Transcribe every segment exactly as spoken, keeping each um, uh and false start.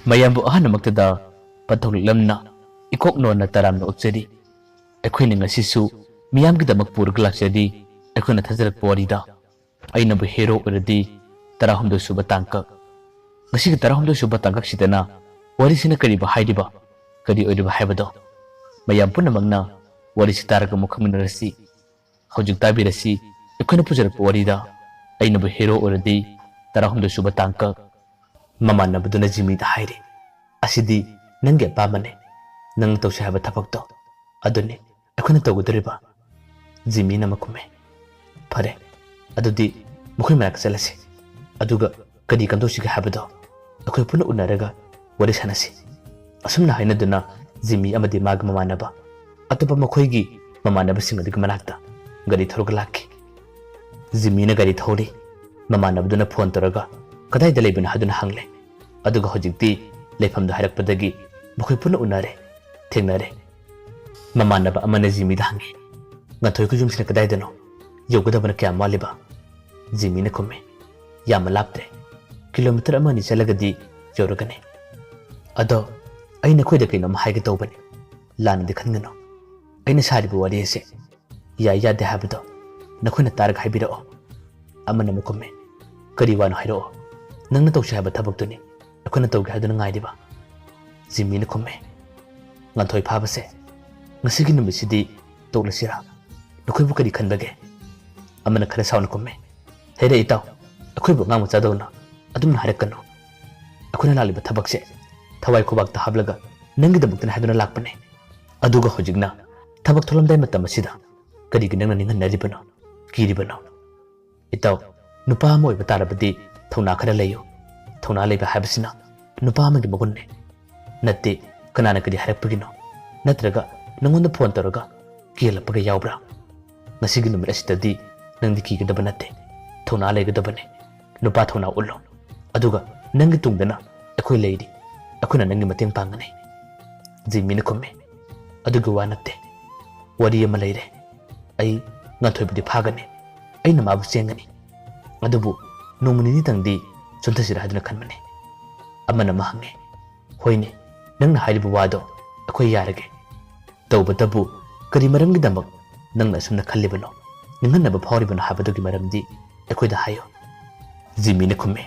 ꯃꯌꯥꯝꯕꯨ ꯑꯍꯥꯟꯕꯃꯛꯇꯗ ꯄꯟꯊꯧ ꯂꯤꯛꯂꯝꯅ ꯏꯀꯣꯛ ꯅꯣꯟꯅ ꯇꯔꯥꯝꯅ ꯑꯣꯛꯆꯔꯤ꯫ ꯑꯩꯈꯣꯏꯅ ꯉꯁꯤꯁꯨ ꯃꯤꯌꯥꯝꯒꯤꯗꯃꯛ ꯄꯨꯔꯒ ꯂꯥꯛꯆꯔꯤ꯫ ꯑꯩꯈꯣꯏꯅ ꯊꯥꯖꯔꯛꯄ ꯋꯥꯔꯤꯗ ꯑꯩꯅꯕꯨ ꯍꯦꯔꯣ ꯑꯣꯏꯔꯗꯤ ꯇꯔꯥꯍꯨꯝꯗꯣꯏ ꯁꯨꯕ ꯇꯥꯡꯀꯛ꯫ ꯉꯁꯤꯒꯤ ꯇꯔꯥꯍꯨꯝꯗꯣꯏ ꯁꯨꯕ ꯇꯥꯡꯀꯛꯁꯤꯗꯅ ꯋꯥꯔꯤꯁꯤꯅ ꯀꯔꯤꯕꯨ ꯍꯥꯏꯔꯤꯕ, ꯀꯔꯤ ꯑꯣꯏꯔꯤꯕ ꯍꯥꯏꯕꯗꯣ ꯃꯌꯥꯝ ꯄꯨꯝꯅꯃꯛꯅ ꯋꯥꯔꯤꯁꯤ ꯇꯥꯔꯒ ꯑꯃꯨꯛ ꯈꯪꯃꯤꯟꯅꯔꯁꯤ꯫ ꯍꯧꯖꯤꯛ ꯇꯥꯕꯤꯔꯁꯤ ꯑꯩꯈꯣꯏꯅ ꯄꯨꯖꯔꯛꯄ ꯋꯥꯔꯤꯗ ꯑꯩꯅꯕꯨ ꯍꯦꯔꯣ ꯑꯣꯏꯔꯗꯤ ꯇꯔꯥꯍꯨꯝꯗꯣꯏ ꯁꯨꯕ ꯇꯥꯡꯀꯛ꯫ ꯃꯃꯥꯟꯅꯕꯗꯨꯅ ꯖꯤꯃꯤꯗ ꯍꯥꯏꯔꯦ, "ꯑꯁꯤꯗꯤ ꯅꯪꯒꯤ ꯑꯄꯥꯝꯕꯅꯦ꯫ ꯅꯪꯅ ꯇꯧꯁꯦ ꯍꯥꯏꯕ ꯊꯕꯛꯇꯣ ꯑꯗꯨꯅꯤ ꯑꯩꯈꯣꯏꯅ ꯇꯧꯒꯗꯧꯔꯤꯕ꯫" ꯖꯤꯃꯤꯅ ꯑꯃ ꯈꯨꯝꯃꯦ, "ꯐꯔꯦ, ꯑꯗꯨꯗꯤ ꯃꯈꯣꯏ ꯃꯅꯥꯛꯇ ꯆꯠꯂꯁꯤ꯫ ꯑꯗꯨꯒ ꯀꯔꯤ ꯀꯝꯗꯧꯁꯤꯒꯦ ꯍꯥꯏꯕꯗꯣ ꯑꯩꯈꯣꯏ ꯄꯨꯟꯅ ꯎꯅꯔꯒ ꯋꯥꯔꯤ ꯁꯥꯟꯅꯁꯤ꯫" ꯑꯁꯨꯝꯅ ꯍꯥꯏꯅꯗꯨꯅ ꯖꯤꯃꯤ ꯑꯃꯗꯤ ꯃꯥꯒꯤ ꯃꯃꯥꯟꯅꯕ ꯑꯇꯣꯞꯄ ꯃꯈꯣꯏꯒꯤ ꯃꯃꯥꯟꯅꯕꯁꯤꯡ ꯑꯗꯨꯒꯤ ꯃꯅꯥꯛꯇ ꯒꯥꯔꯤ ꯊꯧꯔꯒ ꯂꯥꯛꯈꯤ꯫ ꯖꯤꯃꯤꯅ ꯒꯥꯔꯤ ꯊꯧꯔꯤ꯫ ꯃꯃꯥꯟꯅꯕꯗꯨꯅ ꯐꯣꯟ ꯇꯧꯔꯒ ꯀꯗꯥꯏꯗ ꯂꯩꯕꯅꯣ ꯍꯥꯏꯗꯨꯅ ꯍꯪꯂꯦ꯫ ꯑꯗꯨꯒ ꯍꯧꯖꯤꯛꯇꯤ ꯂꯩꯐꯝꯗꯨ ꯍꯥꯏꯔꯛꯄꯗꯒꯤ ꯃꯈꯣꯏ ꯄꯨꯟꯅ ꯎꯅꯔꯦ, ꯊꯦꯡꯅꯔꯦ꯫ ꯃꯃꯥꯟꯅꯕ ꯑꯃꯅ ꯖꯤꯃꯤꯗ ꯍꯪꯉꯤ, "ꯉꯟꯊꯣꯏꯒꯤ ꯌꯨꯝꯁꯤꯅ ꯀꯗꯥꯏꯗꯅꯣ? ꯌꯧꯒꯗꯕꯅ ꯀꯌꯥꯝ ꯋꯥꯠꯂꯤꯕ?" ꯖꯤꯃꯤꯅ ꯈꯨꯝꯃꯤ, "ꯌꯥꯝꯅ ꯂꯥꯞꯇ꯭ꯔꯦ꯫ ꯀꯤꯂꯣꯃꯤꯇꯔ ꯑꯃ ꯑꯅꯤ ꯆꯠꯂꯒꯗꯤ ꯌꯧꯔꯒꯅꯤ꯫ ꯑꯗꯣ ꯑꯩ ꯅꯈꯣꯏꯗ ꯀꯩꯅꯣꯝ ꯍꯥꯏꯒꯦ ꯇꯧꯕꯅꯤ꯫ ꯂꯥꯟꯅꯗꯤ ꯈꯟꯒꯅꯨ꯫ ꯑꯩꯅ ꯁꯥꯔꯤꯕ ꯋꯥꯔꯤ ꯑꯁꯤ ꯌꯥꯏ ꯌꯥꯗꯦ ꯍꯥꯏꯕꯗꯣ ꯅꯈꯣꯏꯅ ꯇꯥꯔꯒ ꯍꯥꯏꯕꯤꯔꯛꯑꯣ꯫" ꯑꯃꯅ ꯑꯃꯨꯛ ꯈꯨꯝꯃꯤ, "ꯀꯔꯤ ꯋꯥꯅꯣ ꯍꯥꯏꯔꯛꯑꯣ꯫ ꯅꯪꯅ ꯇꯧꯁꯦ ꯍꯥꯏꯕ ꯊꯕꯛꯇꯨꯅꯤ ꯑꯩꯈꯣꯏꯅ ꯇꯧꯒꯦ ꯍꯥꯏꯗꯨꯅ ꯉꯥꯏꯔꯤꯕ꯫" ꯖꯤꯃꯤꯅ ꯈꯨꯝꯃꯤ, "ꯉꯟꯊꯣꯏ ꯐꯥꯕꯁꯦ ꯉꯁꯤꯒꯤ ꯅꯨꯃꯤꯠꯁꯤꯗꯤ ꯇꯣꯛꯂꯁꯤꯔꯥ? ꯅꯈꯣꯏꯕꯨ ꯀꯔꯤ ꯈꯟꯕꯒꯦ?" ꯑꯃꯅ ꯈꯔ ꯁꯥꯎꯅ ꯈꯨꯝꯃꯤ, "ꯍꯦꯔꯦ ꯏꯇꯥꯎ, ꯑꯩꯈꯣꯏꯕꯨ ꯑꯉꯥꯡ ꯃꯆꯥꯗꯧꯅ ꯑꯗꯨꯝꯅ ꯍꯥꯏꯔꯛꯀꯅꯨ꯫ ꯑꯩꯈꯣꯏꯅ ꯂꯥꯛꯂꯤꯕ ꯊꯕꯛꯁꯦ ꯊꯋꯥꯏ ꯈꯨꯕꯥꯛꯇ ꯍꯥꯞꯂꯒ ꯅꯪꯒꯤꯗꯃꯛꯇꯅꯤ ꯍꯥꯏꯗꯨꯅ ꯂꯥꯛꯄꯅꯦ꯫ ꯑꯗꯨꯒ ꯍꯧꯖꯤꯛꯅ ꯊꯕꯛ ꯊꯣꯛꯂꯝꯗꯥꯏ ꯃꯇꯝ ꯑꯁꯤꯗ ꯀꯔꯤꯒꯤ ꯅꯪꯅ ꯅꯤꯡꯍꯟꯅꯔꯤꯕꯅꯣ, ꯀꯤꯔꯤꯕꯅꯣ? ꯏꯇꯥꯎ, ꯅꯨꯄꯥ ꯑꯃ ꯑꯣꯏꯕ ꯇꯥꯔꯕꯗꯤ ꯊꯧꯅꯥ ꯈꯔ ꯂꯩꯌꯨ꯫ ꯊꯧꯅꯥ ꯂꯩꯕ ꯍꯥꯏꯕꯁꯤꯅ ꯅꯨꯄꯥ ꯑꯃꯒꯤ ꯃꯒꯨꯟꯅꯤ꯫ ꯅꯠꯇꯦ, ꯀꯅꯥꯅ ꯀꯔꯤ ꯍꯥꯏꯔꯛꯄꯒꯤꯅꯣ? ꯅꯠꯇ꯭ꯔꯒ ꯅꯉꯣꯟꯗ ꯐꯣꯟ ꯇꯧꯔꯒ ꯀꯤꯍꯜꯂꯛꯄꯒ ꯌꯥꯎꯕ꯭ꯔꯥ? ꯉꯁꯤꯒꯤ ꯅꯨꯃꯤꯠ ꯑꯁꯤꯗꯗꯤ ꯅꯪꯗꯤ ꯀꯤꯒꯗꯕ ꯅꯠꯇꯦ, ꯊꯧꯅꯥ ꯂꯩꯒꯗꯕꯅꯤ꯫ ꯅꯨꯄꯥ ꯊꯧꯅꯥ ꯎꯠꯂꯣ, ꯑꯗꯨꯒ ꯅꯪꯒꯤ ꯇꯨꯡꯗꯅ ꯑꯩꯈꯣꯏ ꯂꯩꯔꯤ, ꯑꯩꯈꯣꯏꯅ ꯅꯪꯒꯤ ꯃꯇꯦꯡ ꯄꯥꯡꯒꯅꯤ꯫" ꯖꯤꯃꯤꯅ ꯈꯨꯝꯃꯤ, "ꯑꯗꯨꯒꯤ ꯋꯥ ꯅꯠꯇꯦ, ꯋꯥꯔꯤ ꯑꯃ ꯂꯩꯔꯦ꯫ ꯑꯩ ꯉꯟꯊꯣꯏꯕꯨꯗꯤ ꯐꯥꯒꯅꯤ, ꯑꯩꯅ ꯃꯥꯕꯨ ꯆꯦꯟꯒꯅꯤ, ꯑꯗꯨꯕꯨ ꯅꯣꯡꯃ ꯅꯤꯅꯤꯇꯪꯗꯤ ꯆꯣꯟꯊꯁꯤꯔꯥ ꯍꯥꯏꯗꯨꯅ ꯈꯟꯕꯅꯤ꯫" ꯑꯃꯅ ꯑꯃ ꯍꯪꯉꯤ, "ꯍꯣꯏꯅꯦ, ꯅꯪꯅ ꯍꯥꯏꯔꯤꯕ ꯋꯥꯗꯣ ꯑꯩꯈꯣꯏ ꯌꯥꯔꯒꯦ꯫ ꯇꯧꯕꯇꯕꯨ ꯀꯔꯤ ꯃꯔꯝꯒꯤꯗꯃꯛ ꯅꯪꯅ ꯑꯁꯨꯝꯅ ꯈꯜꯂꯤꯕꯅꯣ, ꯅꯤꯡꯍꯟꯅꯕ ꯐꯥꯎꯔꯤꯕꯅꯣ ꯍꯥꯏꯕꯗꯨꯒꯤ ꯃꯔꯝꯗꯤ ꯑꯩꯈꯣꯏꯗ ꯍꯥꯏꯌꯨ꯫" ꯖꯤꯃꯤꯅ ꯈꯨꯝꯃꯤ꯫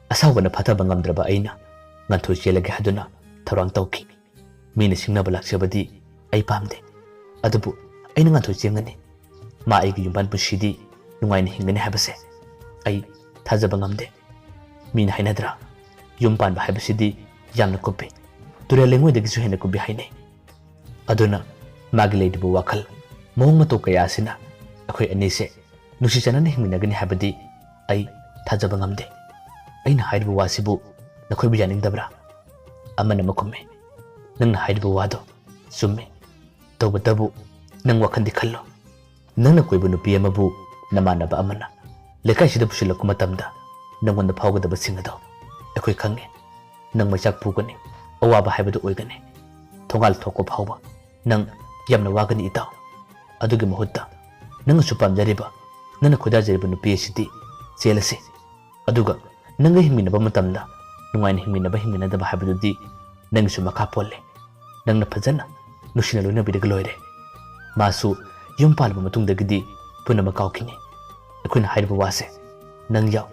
ꯑꯁꯥꯎꯕꯅ ꯐꯥꯊꯕ ꯉꯝꯗ꯭ꯔꯕ ꯑꯩꯅ ꯉꯥꯟꯊꯣꯏ ꯆꯦꯜꯂꯒꯦ ꯍꯥꯏꯗꯨꯅ ꯊꯧꯔꯥꯡ ꯇꯧꯈꯤ꯫ ꯃꯤꯅ ꯁꯤꯡꯅꯕ ꯂꯥꯛꯆꯕꯗꯤ ꯑꯩ ꯄꯥꯝꯗꯦ꯫ ꯑꯗꯨꯕꯨ ꯑꯩꯅ ꯉꯥꯟꯊꯣꯏ ꯆꯦꯟꯒꯅꯤ꯫ ꯃꯥ ꯑꯩꯒꯤ ꯌꯨꯝꯕꯥꯟ ꯄꯨꯟꯁꯤꯗꯤ ꯅꯨꯡꯉꯥꯏꯅ ꯍꯤꯡꯒꯅꯤ ꯍꯥꯏꯕꯁꯦ ꯑꯩ ꯊꯥꯖꯕ ꯉꯝꯗꯦ꯫ ꯃꯤꯅ ꯍꯥꯏꯅꯗ꯭ꯔꯥ, ꯌꯨꯝ ꯄꯥꯟꯕ ꯍꯥꯏꯕꯁꯤꯗꯤ ꯌꯥꯝꯅ ꯀꯨꯞꯄꯤ, ꯇꯨꯔꯦꯜ ꯂꯩꯉꯣꯏꯗꯒꯤꯁꯨ ꯍꯦꯟꯅ ꯀꯨꯞꯄꯤ ꯍꯥꯏꯅꯩ꯫ ꯑꯗꯨꯅ ꯃꯥꯒꯤ ꯂꯩꯔꯤꯕ ꯋꯥꯈꯜ, ꯃꯑꯣꯡ ꯃꯇꯧ ꯀꯌꯥ ꯑꯁꯤꯅ ꯑꯩꯈꯣꯏ ꯑꯅꯤꯁꯦ ꯅꯨꯡꯁꯤ ꯆꯥꯟꯅꯅ ꯍꯤꯡꯃꯤꯟꯅꯒꯅꯤ ꯍꯥꯏꯕꯗꯤ ꯑꯩ ꯊꯥꯖꯕ ꯉꯝꯗꯦ꯫ ꯑꯩꯅ ꯍꯥꯏꯔꯤꯕ ꯋꯥꯁꯤꯕꯨ ꯅꯈꯣꯏꯕꯨ ꯌꯥꯅꯤꯡꯗꯕ꯭ꯔꯥ? ꯑꯃꯅ ꯑꯃ ꯈꯨꯝꯃꯤ, "ꯅꯪꯅ ꯍꯥꯏꯔꯤꯕ ꯋꯥꯗꯣ ꯆꯨꯝꯃꯤ꯫ ꯇꯧꯕꯇꯕꯨ ꯅꯪ ꯋꯥꯈꯜꯗꯤ ꯈꯜꯂꯣ꯫ ꯅꯪꯅ ꯀꯣꯏꯕ ꯅꯨꯄꯤ ꯑꯃꯕꯨ ꯅꯃꯥꯟꯅꯕ ꯑꯃꯅ ꯂꯩꯀꯥꯏꯁꯤꯗ ꯄꯨꯁꯤꯜꯂꯛꯄ ꯃꯇꯝꯗ ꯅꯪꯉꯣꯟꯗ ꯐꯥꯎꯒꯗꯕꯁꯤꯡ ꯑꯗꯣ ꯑꯩꯈꯣꯏ ꯈꯪꯉꯤ꯫ ꯅꯪ ꯃꯩꯆꯥꯛ ꯄꯨꯒꯅꯤ, ꯑꯋꯥꯕ ꯍꯥꯏꯕꯗꯨ ꯑꯣꯏꯒꯅꯤ꯫ ꯊꯣꯡꯒꯥꯜ ꯊꯣꯛꯄ ꯐꯥꯎꯕ ꯅꯪ ꯌꯥꯝꯅ ꯋꯥꯒꯅꯤ ꯏꯇꯥꯎ꯫ ꯑꯗꯨꯒꯤ ꯃꯍꯨꯠꯇ ꯅꯪꯅꯁꯨ ꯄꯥꯝꯖꯔꯤꯕ, ꯅꯪꯅ ꯈꯣꯏꯗꯥꯖꯔꯤꯕ ꯅꯨꯄꯤ ꯑꯁꯤꯗꯤ ꯆꯦꯜꯂꯁꯤ꯫ ꯑꯗꯨꯒ ꯅꯪꯒ ꯍꯤꯡꯃꯤꯟꯅꯕ ꯃꯇꯝꯗ ꯅꯨꯡꯉꯥꯏꯅ ꯍꯤꯡꯃꯤꯟꯅꯕ ꯍꯤꯡꯃꯤꯟꯅꯗꯕ ꯍꯥꯏꯕꯗꯨꯗꯤ ꯅꯪꯒꯤꯁꯨ ꯃꯈꯥ ꯄꯣꯜꯂꯦ꯫ ꯅꯪꯅ ꯐꯖꯅ ꯅꯨꯡꯁꯤꯅ ꯂꯣꯏꯅꯕꯤꯔꯒ ꯂꯣꯏꯔꯦ꯫ ꯃꯥꯁꯨ ꯌꯨꯝ ꯄꯥꯜꯂꯕ ꯃꯇꯨꯡꯗꯒꯤꯗꯤ ꯄꯨꯝꯅꯃꯛ ꯀꯥꯎꯈꯤꯅꯤ꯫ ꯑꯩꯈꯣꯏꯅ ꯍꯥꯏꯔꯤꯕ ꯋꯥꯁꯦ ꯅꯪ ꯌꯥꯎ꯫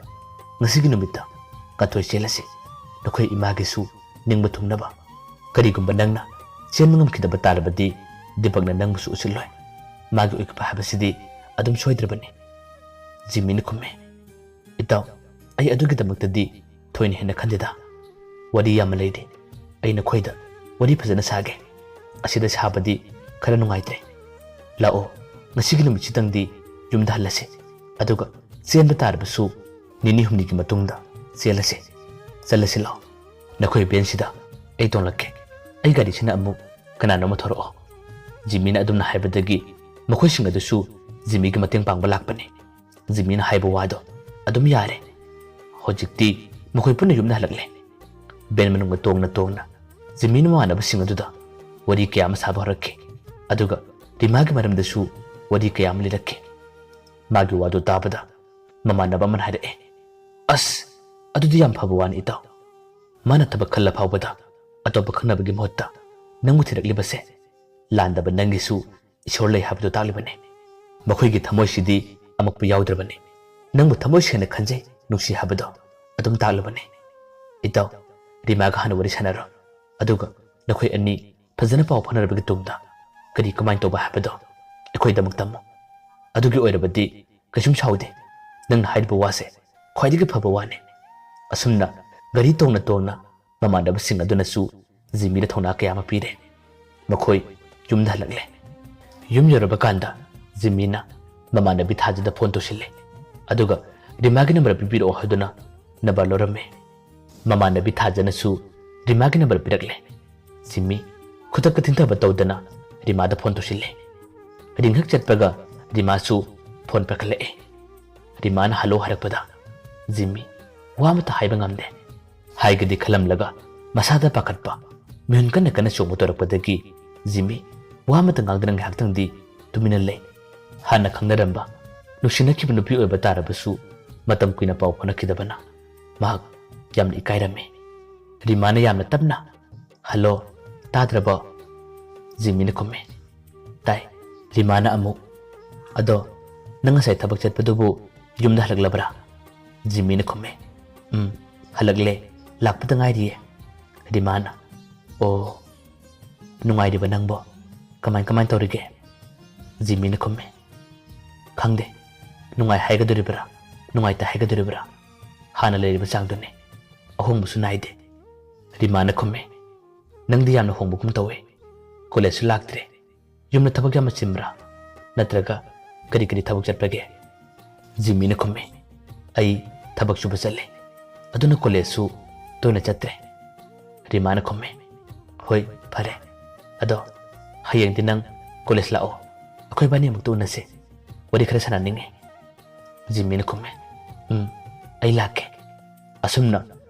ꯉꯁꯤꯒꯤ ꯅꯨꯃꯤꯠꯇ ꯉꯥꯟꯊꯣꯏ ꯆꯦꯜꯂꯁꯤ꯫ ꯅꯈꯣꯏ ꯏꯃꯥꯒꯤꯁꯨ ꯅꯤꯡꯕ ꯊꯨꯡꯅꯕ꯫ ꯀꯔꯤꯒꯨꯝꯕ ꯅꯪꯅ ꯆꯦꯟꯕ ꯉꯝꯈꯤꯗꯕ ꯇꯥꯔꯕꯗꯤ ꯗꯤꯄꯛꯅ ꯅꯪꯕꯨꯁꯨ ꯎꯁꯤꯜꯂꯣꯏ꯫ ꯃꯥꯒꯤ ꯑꯣꯏꯈꯤꯕ ꯍꯥꯏꯕꯁꯤꯗꯤ ꯑꯗꯨꯝ ꯁꯣꯏꯗ꯭ꯔꯕꯅꯤ꯫" ꯖꯤꯃꯤꯅ ꯈꯨꯝꯃꯤ꯫ "ꯏꯇꯥꯎ, ꯑꯩ ꯑꯗꯨꯒꯤꯗꯃꯛꯇꯗꯤ ꯊꯣꯏꯅ ꯍꯦꯟꯅ ꯈꯟꯗꯦꯗ꯫ ꯋꯥꯔꯤ ꯌꯥꯝꯅ ꯂꯩꯔꯤ꯫ ꯑꯩ ꯅꯈꯣꯏꯗ ꯋꯥꯔꯤ ꯐꯖꯅ ꯁꯥꯒꯦ꯫ ꯑꯁꯤꯗ ꯁꯥꯕꯗꯤ ꯈꯔ ꯅꯨꯡꯉꯥꯏꯇ꯭ꯔꯦ꯫ ꯂꯥꯛꯑꯣ, ꯉꯁꯤꯒꯤ ꯅꯨꯃꯤꯠꯁꯤꯗꯪꯗꯤ ꯌꯨꯝꯗ ꯍꯜꯂꯁꯤ꯫ ꯑꯗꯨꯒ ꯆꯦꯟꯕ ꯇꯥꯔꯕꯁꯨ ꯅꯤꯅꯤ ꯍꯨꯝꯅꯤꯒꯤ ꯃꯇꯨꯡꯗ ꯆꯦꯜꯂꯁꯤ꯫ ꯆꯠꯂꯁꯤ ꯂꯥꯛꯑꯣ꯫ ꯅꯈꯣꯏ ꯚꯦꯟꯁꯤꯗ ꯑꯩ ꯇꯣꯡꯂꯛꯀꯦ꯫ ꯑꯩ ꯒꯥꯔꯤꯁꯤꯅ ꯑꯃꯨꯛ ꯀꯅꯥꯅꯣꯝꯃ ꯊꯣꯔꯛꯑꯣ꯫" ꯖꯤꯃꯤꯅ ꯑꯗꯨꯝꯅ ꯍꯥꯏꯕꯗꯒꯤ ꯃꯈꯣꯏꯁꯤꯡ ꯑꯗꯨꯁꯨ ꯖꯤꯃꯤꯒꯤ ꯃꯇꯦꯡ ꯄꯥꯡꯕ ꯂꯥꯛꯄꯅꯤ꯫ ꯖꯤꯃꯤꯅ ꯍꯥꯏꯕ ꯋꯥꯗꯣ ꯑꯗꯨꯝ ꯌꯥꯔꯦ꯫ ꯍꯧꯖꯤꯛꯇꯤ ꯃꯈꯣꯏ ꯄꯨꯟꯅ ꯌꯨꯝꯗ ꯍꯜꯂꯛꯂꯦ꯫ ꯚꯦꯟ ꯃꯅꯨꯡꯗ ꯇꯣꯡꯅ ꯇꯣꯡꯅ ꯖꯤꯃꯤꯅ ꯃꯃꯥꯟꯅꯕꯁꯤꯡ ꯑꯗꯨꯗ ꯋꯥꯔꯤ ꯀꯌꯥ ꯑꯃ ꯁꯥꯕ ꯍꯧꯔꯛꯈꯤ꯫ ꯑꯗꯨꯒ ꯔꯤꯃꯥꯒꯤ ꯃꯔꯝꯗꯁꯨ ꯋꯥꯔꯤ ꯀꯌꯥ ꯑꯃ ꯂꯤꯔꯛꯈꯤ꯫ ꯃꯥꯒꯤ ꯋꯥꯗꯨ ꯇꯥꯕꯗ ꯃꯃꯥꯟꯅꯕ ꯑꯃꯅ ꯍꯥꯏꯔꯛꯑꯦ, "ꯑꯁ, ꯑꯗꯨꯗꯤ ꯌꯥꯝ ꯐꯕ ꯋꯥꯅꯤ ꯏꯇꯥꯎ꯫ ꯃꯥꯅ ꯊꯕꯛ ꯈꯜꯂ ꯐꯥꯎꯕꯗ ꯑꯇꯣꯞꯄ ꯈꯪꯅꯕꯒꯤ ꯃꯍꯨꯠꯇ ꯅꯪꯕꯨ ꯊꯤꯔꯛꯂꯤꯕꯁꯦ ꯂꯥꯟꯗꯕ ꯅꯪꯒꯤꯁꯨ ꯏꯁꯣꯔ ꯂꯩ ꯍꯥꯏꯕꯗꯨ ꯇꯥꯛꯂꯤꯕꯅꯤ꯫ ꯃꯈꯣꯏꯒꯤ ꯊꯃꯣꯏꯁꯤꯗꯤ ꯑꯃꯛꯄ ꯌꯥꯎꯗ꯭ꯔꯕꯅꯤ꯫ ꯅꯪꯕꯨ ꯊꯃꯣꯏ ꯁꯦꯡꯅ ꯈꯟꯖꯩ, ꯅꯨꯡꯁꯤ ꯍꯥꯏꯕꯗꯣ ꯑꯗꯨꯝ ꯇꯥꯛꯂꯕꯅꯤ꯫ ꯏꯇꯥꯎ, ꯔꯤꯃꯥꯒ ꯍꯥꯟꯅ ꯋꯥꯔꯤ ꯁꯥꯟꯅꯔꯣ꯫ ꯑꯗꯨꯒ ꯅꯈꯣꯏ ꯑꯅꯤ ꯐꯖꯅ ꯄꯥꯎ ꯐꯥꯎꯅꯔꯕꯒꯤ ꯇꯨꯡꯗ ꯀꯔꯤ ꯀꯃꯥꯏꯅ ꯇꯧꯕ ꯍꯥꯏꯕꯗꯣ ꯑꯩꯈꯣꯏꯗꯃꯛ ꯇꯝꯃꯨ꯫ ꯑꯗꯨꯒꯤ ꯑꯣꯏꯔꯕꯗꯤ ꯀꯩꯁꯨꯝ ꯁꯥꯎꯗꯦ꯫ ꯅꯪꯅ ꯍꯥꯏꯔꯤꯕ ꯋꯥꯁꯦ ꯈ꯭ꯋꯥꯏꯗꯒꯤ ꯐꯕ ꯋꯥꯅꯤ꯫ ꯑꯁꯨꯝꯅ ꯒꯥꯔꯤ ꯇꯣꯡꯅ ꯇꯣꯡꯅ ꯃꯃꯥꯟꯅꯕꯁꯤꯡ ꯑꯗꯨꯅꯁꯨ ꯖꯤꯃꯤꯗ ꯊꯧꯅꯥ ꯀꯌꯥ ꯑꯃ ꯄꯤꯔꯦ꯫ ꯃꯈꯣꯏ ꯌꯨꯝꯗ ꯍꯜꯂꯛꯂꯦ꯫ ꯌꯨꯝ ꯌꯧꯔꯕ ꯀꯥꯟꯗ ꯖꯤꯃꯤꯅ ꯃꯃꯥꯟꯅꯕꯤ ꯊꯥꯖꯗ ꯐꯣꯟ ꯇꯧꯁꯤꯜꯂꯦ꯫ ꯑꯗꯨꯒ ꯔꯤꯃꯥꯒꯤ ꯅꯝꯕꯔ ꯄꯤꯕꯤꯔꯛꯑꯣ ꯍꯥꯏꯗꯨꯅ ꯅꯝꯕꯔ ꯂꯧꯔꯝꯃꯦ꯫ ꯃꯃꯥꯟꯅꯕꯤ ꯊꯥꯖꯅꯁꯨ ꯔꯤꯃꯥꯒꯤ ꯅꯝꯕꯔ ꯄꯤꯔꯛꯂꯦ꯫ ꯖꯤꯃꯤ ꯈꯨꯗꯛꯇ ꯊꯤꯡꯊꯕ ꯇꯧꯗꯅ ꯔꯤꯃꯥꯗ ꯐꯣꯟ ꯇꯧꯁꯤꯜꯂꯦ꯫ ꯔꯤꯡ ꯍꯦꯛ ꯆꯠꯄꯒ ꯔꯤꯃꯥꯁꯨ ꯐꯣꯟ ꯄꯥꯏꯈꯠꯂꯛꯑꯦ꯫ ꯔꯤꯃꯥꯅ ꯍꯜꯂꯣ ꯍꯥꯏꯔꯛꯄꯗ ꯖꯤꯃꯤ ꯋꯥ ꯑꯃꯠꯇ ꯍꯥꯏꯕ ꯉꯝꯗꯦ꯫ ꯍꯥꯏꯒꯗꯤ ꯈꯜꯂꯝꯂꯒ ꯃꯁꯥꯗ ꯄꯥꯈꯠꯄ, ꯃꯤꯍꯨꯟ ꯀꯟꯅ ꯀꯟꯅ ꯆꯣꯡꯕ ꯇꯧꯔꯛꯄꯗꯒꯤ ꯖꯤꯃꯤ ꯋꯥ ꯑꯃꯠꯇ ꯉꯥꯡꯗꯅ ꯉꯥꯏꯍꯥꯛꯇꯪꯗꯤ ꯇꯨꯃꯤꯟꯅ ꯂꯩ꯫ ꯍꯥꯟꯅ ꯈꯪꯅꯔꯝꯕ ꯅꯨꯡꯁꯤꯅꯈꯤꯕ ꯅꯨꯄꯤ ꯑꯣꯏꯕ ꯇꯥꯔꯕꯁꯨ ꯃꯇꯝ ꯀꯨꯏꯅ ꯄꯥꯎ ꯐꯥꯎꯅꯈꯤꯗꯕꯅ ꯃꯍꯥꯛ ꯌꯥꯝꯅ ꯏꯀꯥꯏꯔꯝꯃꯤ꯫ ꯔꯤꯃꯥꯅ ꯌꯥꯝꯅ ꯇꯞꯅ, "ꯍꯜꯂꯣ, ꯇꯥꯗ꯭ꯔꯕꯣ?" ꯖꯤꯃꯤꯅ ꯈꯨꯝꯃꯤ꯫ "ꯇꯥꯏ꯫" ꯔꯤꯃꯥꯅ ꯑꯃꯨꯛ, "ꯑꯗꯣ ꯅꯪ ꯉꯁꯥꯏ ꯊꯕꯛ ꯆꯠꯄꯗꯨꯕꯨ ꯌꯨꯝꯗ ꯍꯜꯂꯛꯂꯕ꯭ꯔꯥ?" ꯖꯤꯃꯤꯅ ꯈꯨꯝꯃꯤ꯫ "ꯎꯝ, ꯍꯜꯂꯛꯂꯦ, ꯂꯥꯛꯄꯗ ꯉꯥꯏꯔꯤꯌꯦ꯫" ꯔꯤꯃꯥꯅ, "ꯑꯣ, ꯅꯨꯡꯉꯥꯏꯔꯤꯕ ꯅꯪꯕꯣ? ꯀꯃꯥꯏ ꯀꯃꯥꯏ ꯇꯧꯔꯤꯒꯦ?" ꯖꯤꯃꯤꯅ ꯈꯨꯝꯃꯤ꯫ "ꯈꯪꯗꯦ, ꯅꯨꯡꯉꯥꯏ ꯍꯥꯏꯒꯗꯣꯔꯤꯕ꯭ꯔꯥ, ꯅꯨꯡꯉꯥꯏꯇꯦ ꯍꯥꯏꯒꯗꯣꯔꯤꯕ꯭ꯔꯥ? ꯍꯥꯟꯅ ꯂꯩꯔꯤꯕ ꯆꯥꯡꯗꯨꯅꯤ꯫ ꯑꯍꯣꯡꯕꯁꯨ ꯅꯥꯏꯗꯦ꯫" ꯔꯤꯃꯥꯅ ꯈꯨꯝꯃꯤ꯫ "ꯅꯪꯗꯤ ꯌꯥꯝꯅ ꯍꯣꯡꯕꯒꯨꯝ ꯇꯧꯋꯦ꯫ ꯀꯣꯂꯦꯖꯁꯨ ꯂꯥꯛꯇ꯭ꯔꯦ꯫ ꯌꯨꯝꯗ ꯊꯕꯛ ꯌꯥꯝꯅ ꯆꯤꯟꯕ꯭ꯔꯥ? ꯅꯠꯇ꯭ꯔꯒ ꯀꯔꯤ ꯀꯔꯤ ꯊꯕꯛ ꯆꯠꯄꯒꯦ?" ꯖꯤꯃꯤꯅ ꯈꯨꯝꯃꯤ꯫ "ꯑꯩ ꯊꯕꯛ ꯁꯨꯕ ꯆꯠꯂꯦ꯫ ꯑꯗꯨꯅ ꯀꯣꯂꯦꯖꯁꯨ ꯇꯣꯏꯅ ꯆꯠꯇ꯭ꯔꯦ꯫" ꯔꯤꯃꯥꯅ ꯈꯨꯝꯃꯤ꯫ "ꯍꯣꯏ, ꯐꯔꯦ꯫ ꯑꯗꯣ ꯍꯌꯦꯡꯗꯤ ꯅꯪ ꯀꯣꯂꯦꯖ ꯂꯥꯛꯑꯣ꯫ ꯑꯩꯈꯣꯏ ꯏꯕꯥꯅꯤ ꯑꯃꯨꯛꯇ ꯎꯅꯁꯦ꯫ ꯋꯥꯔꯤ ꯈꯔ ꯁꯥꯟꯅꯅꯤꯡꯉꯦ꯫" ꯖꯤꯃꯤꯅ ꯈꯨꯝꯃꯤ꯫ "ꯎꯝ, ꯑꯩ ꯂꯥꯛꯀꯦ꯫" ꯑꯁꯨꯝꯅ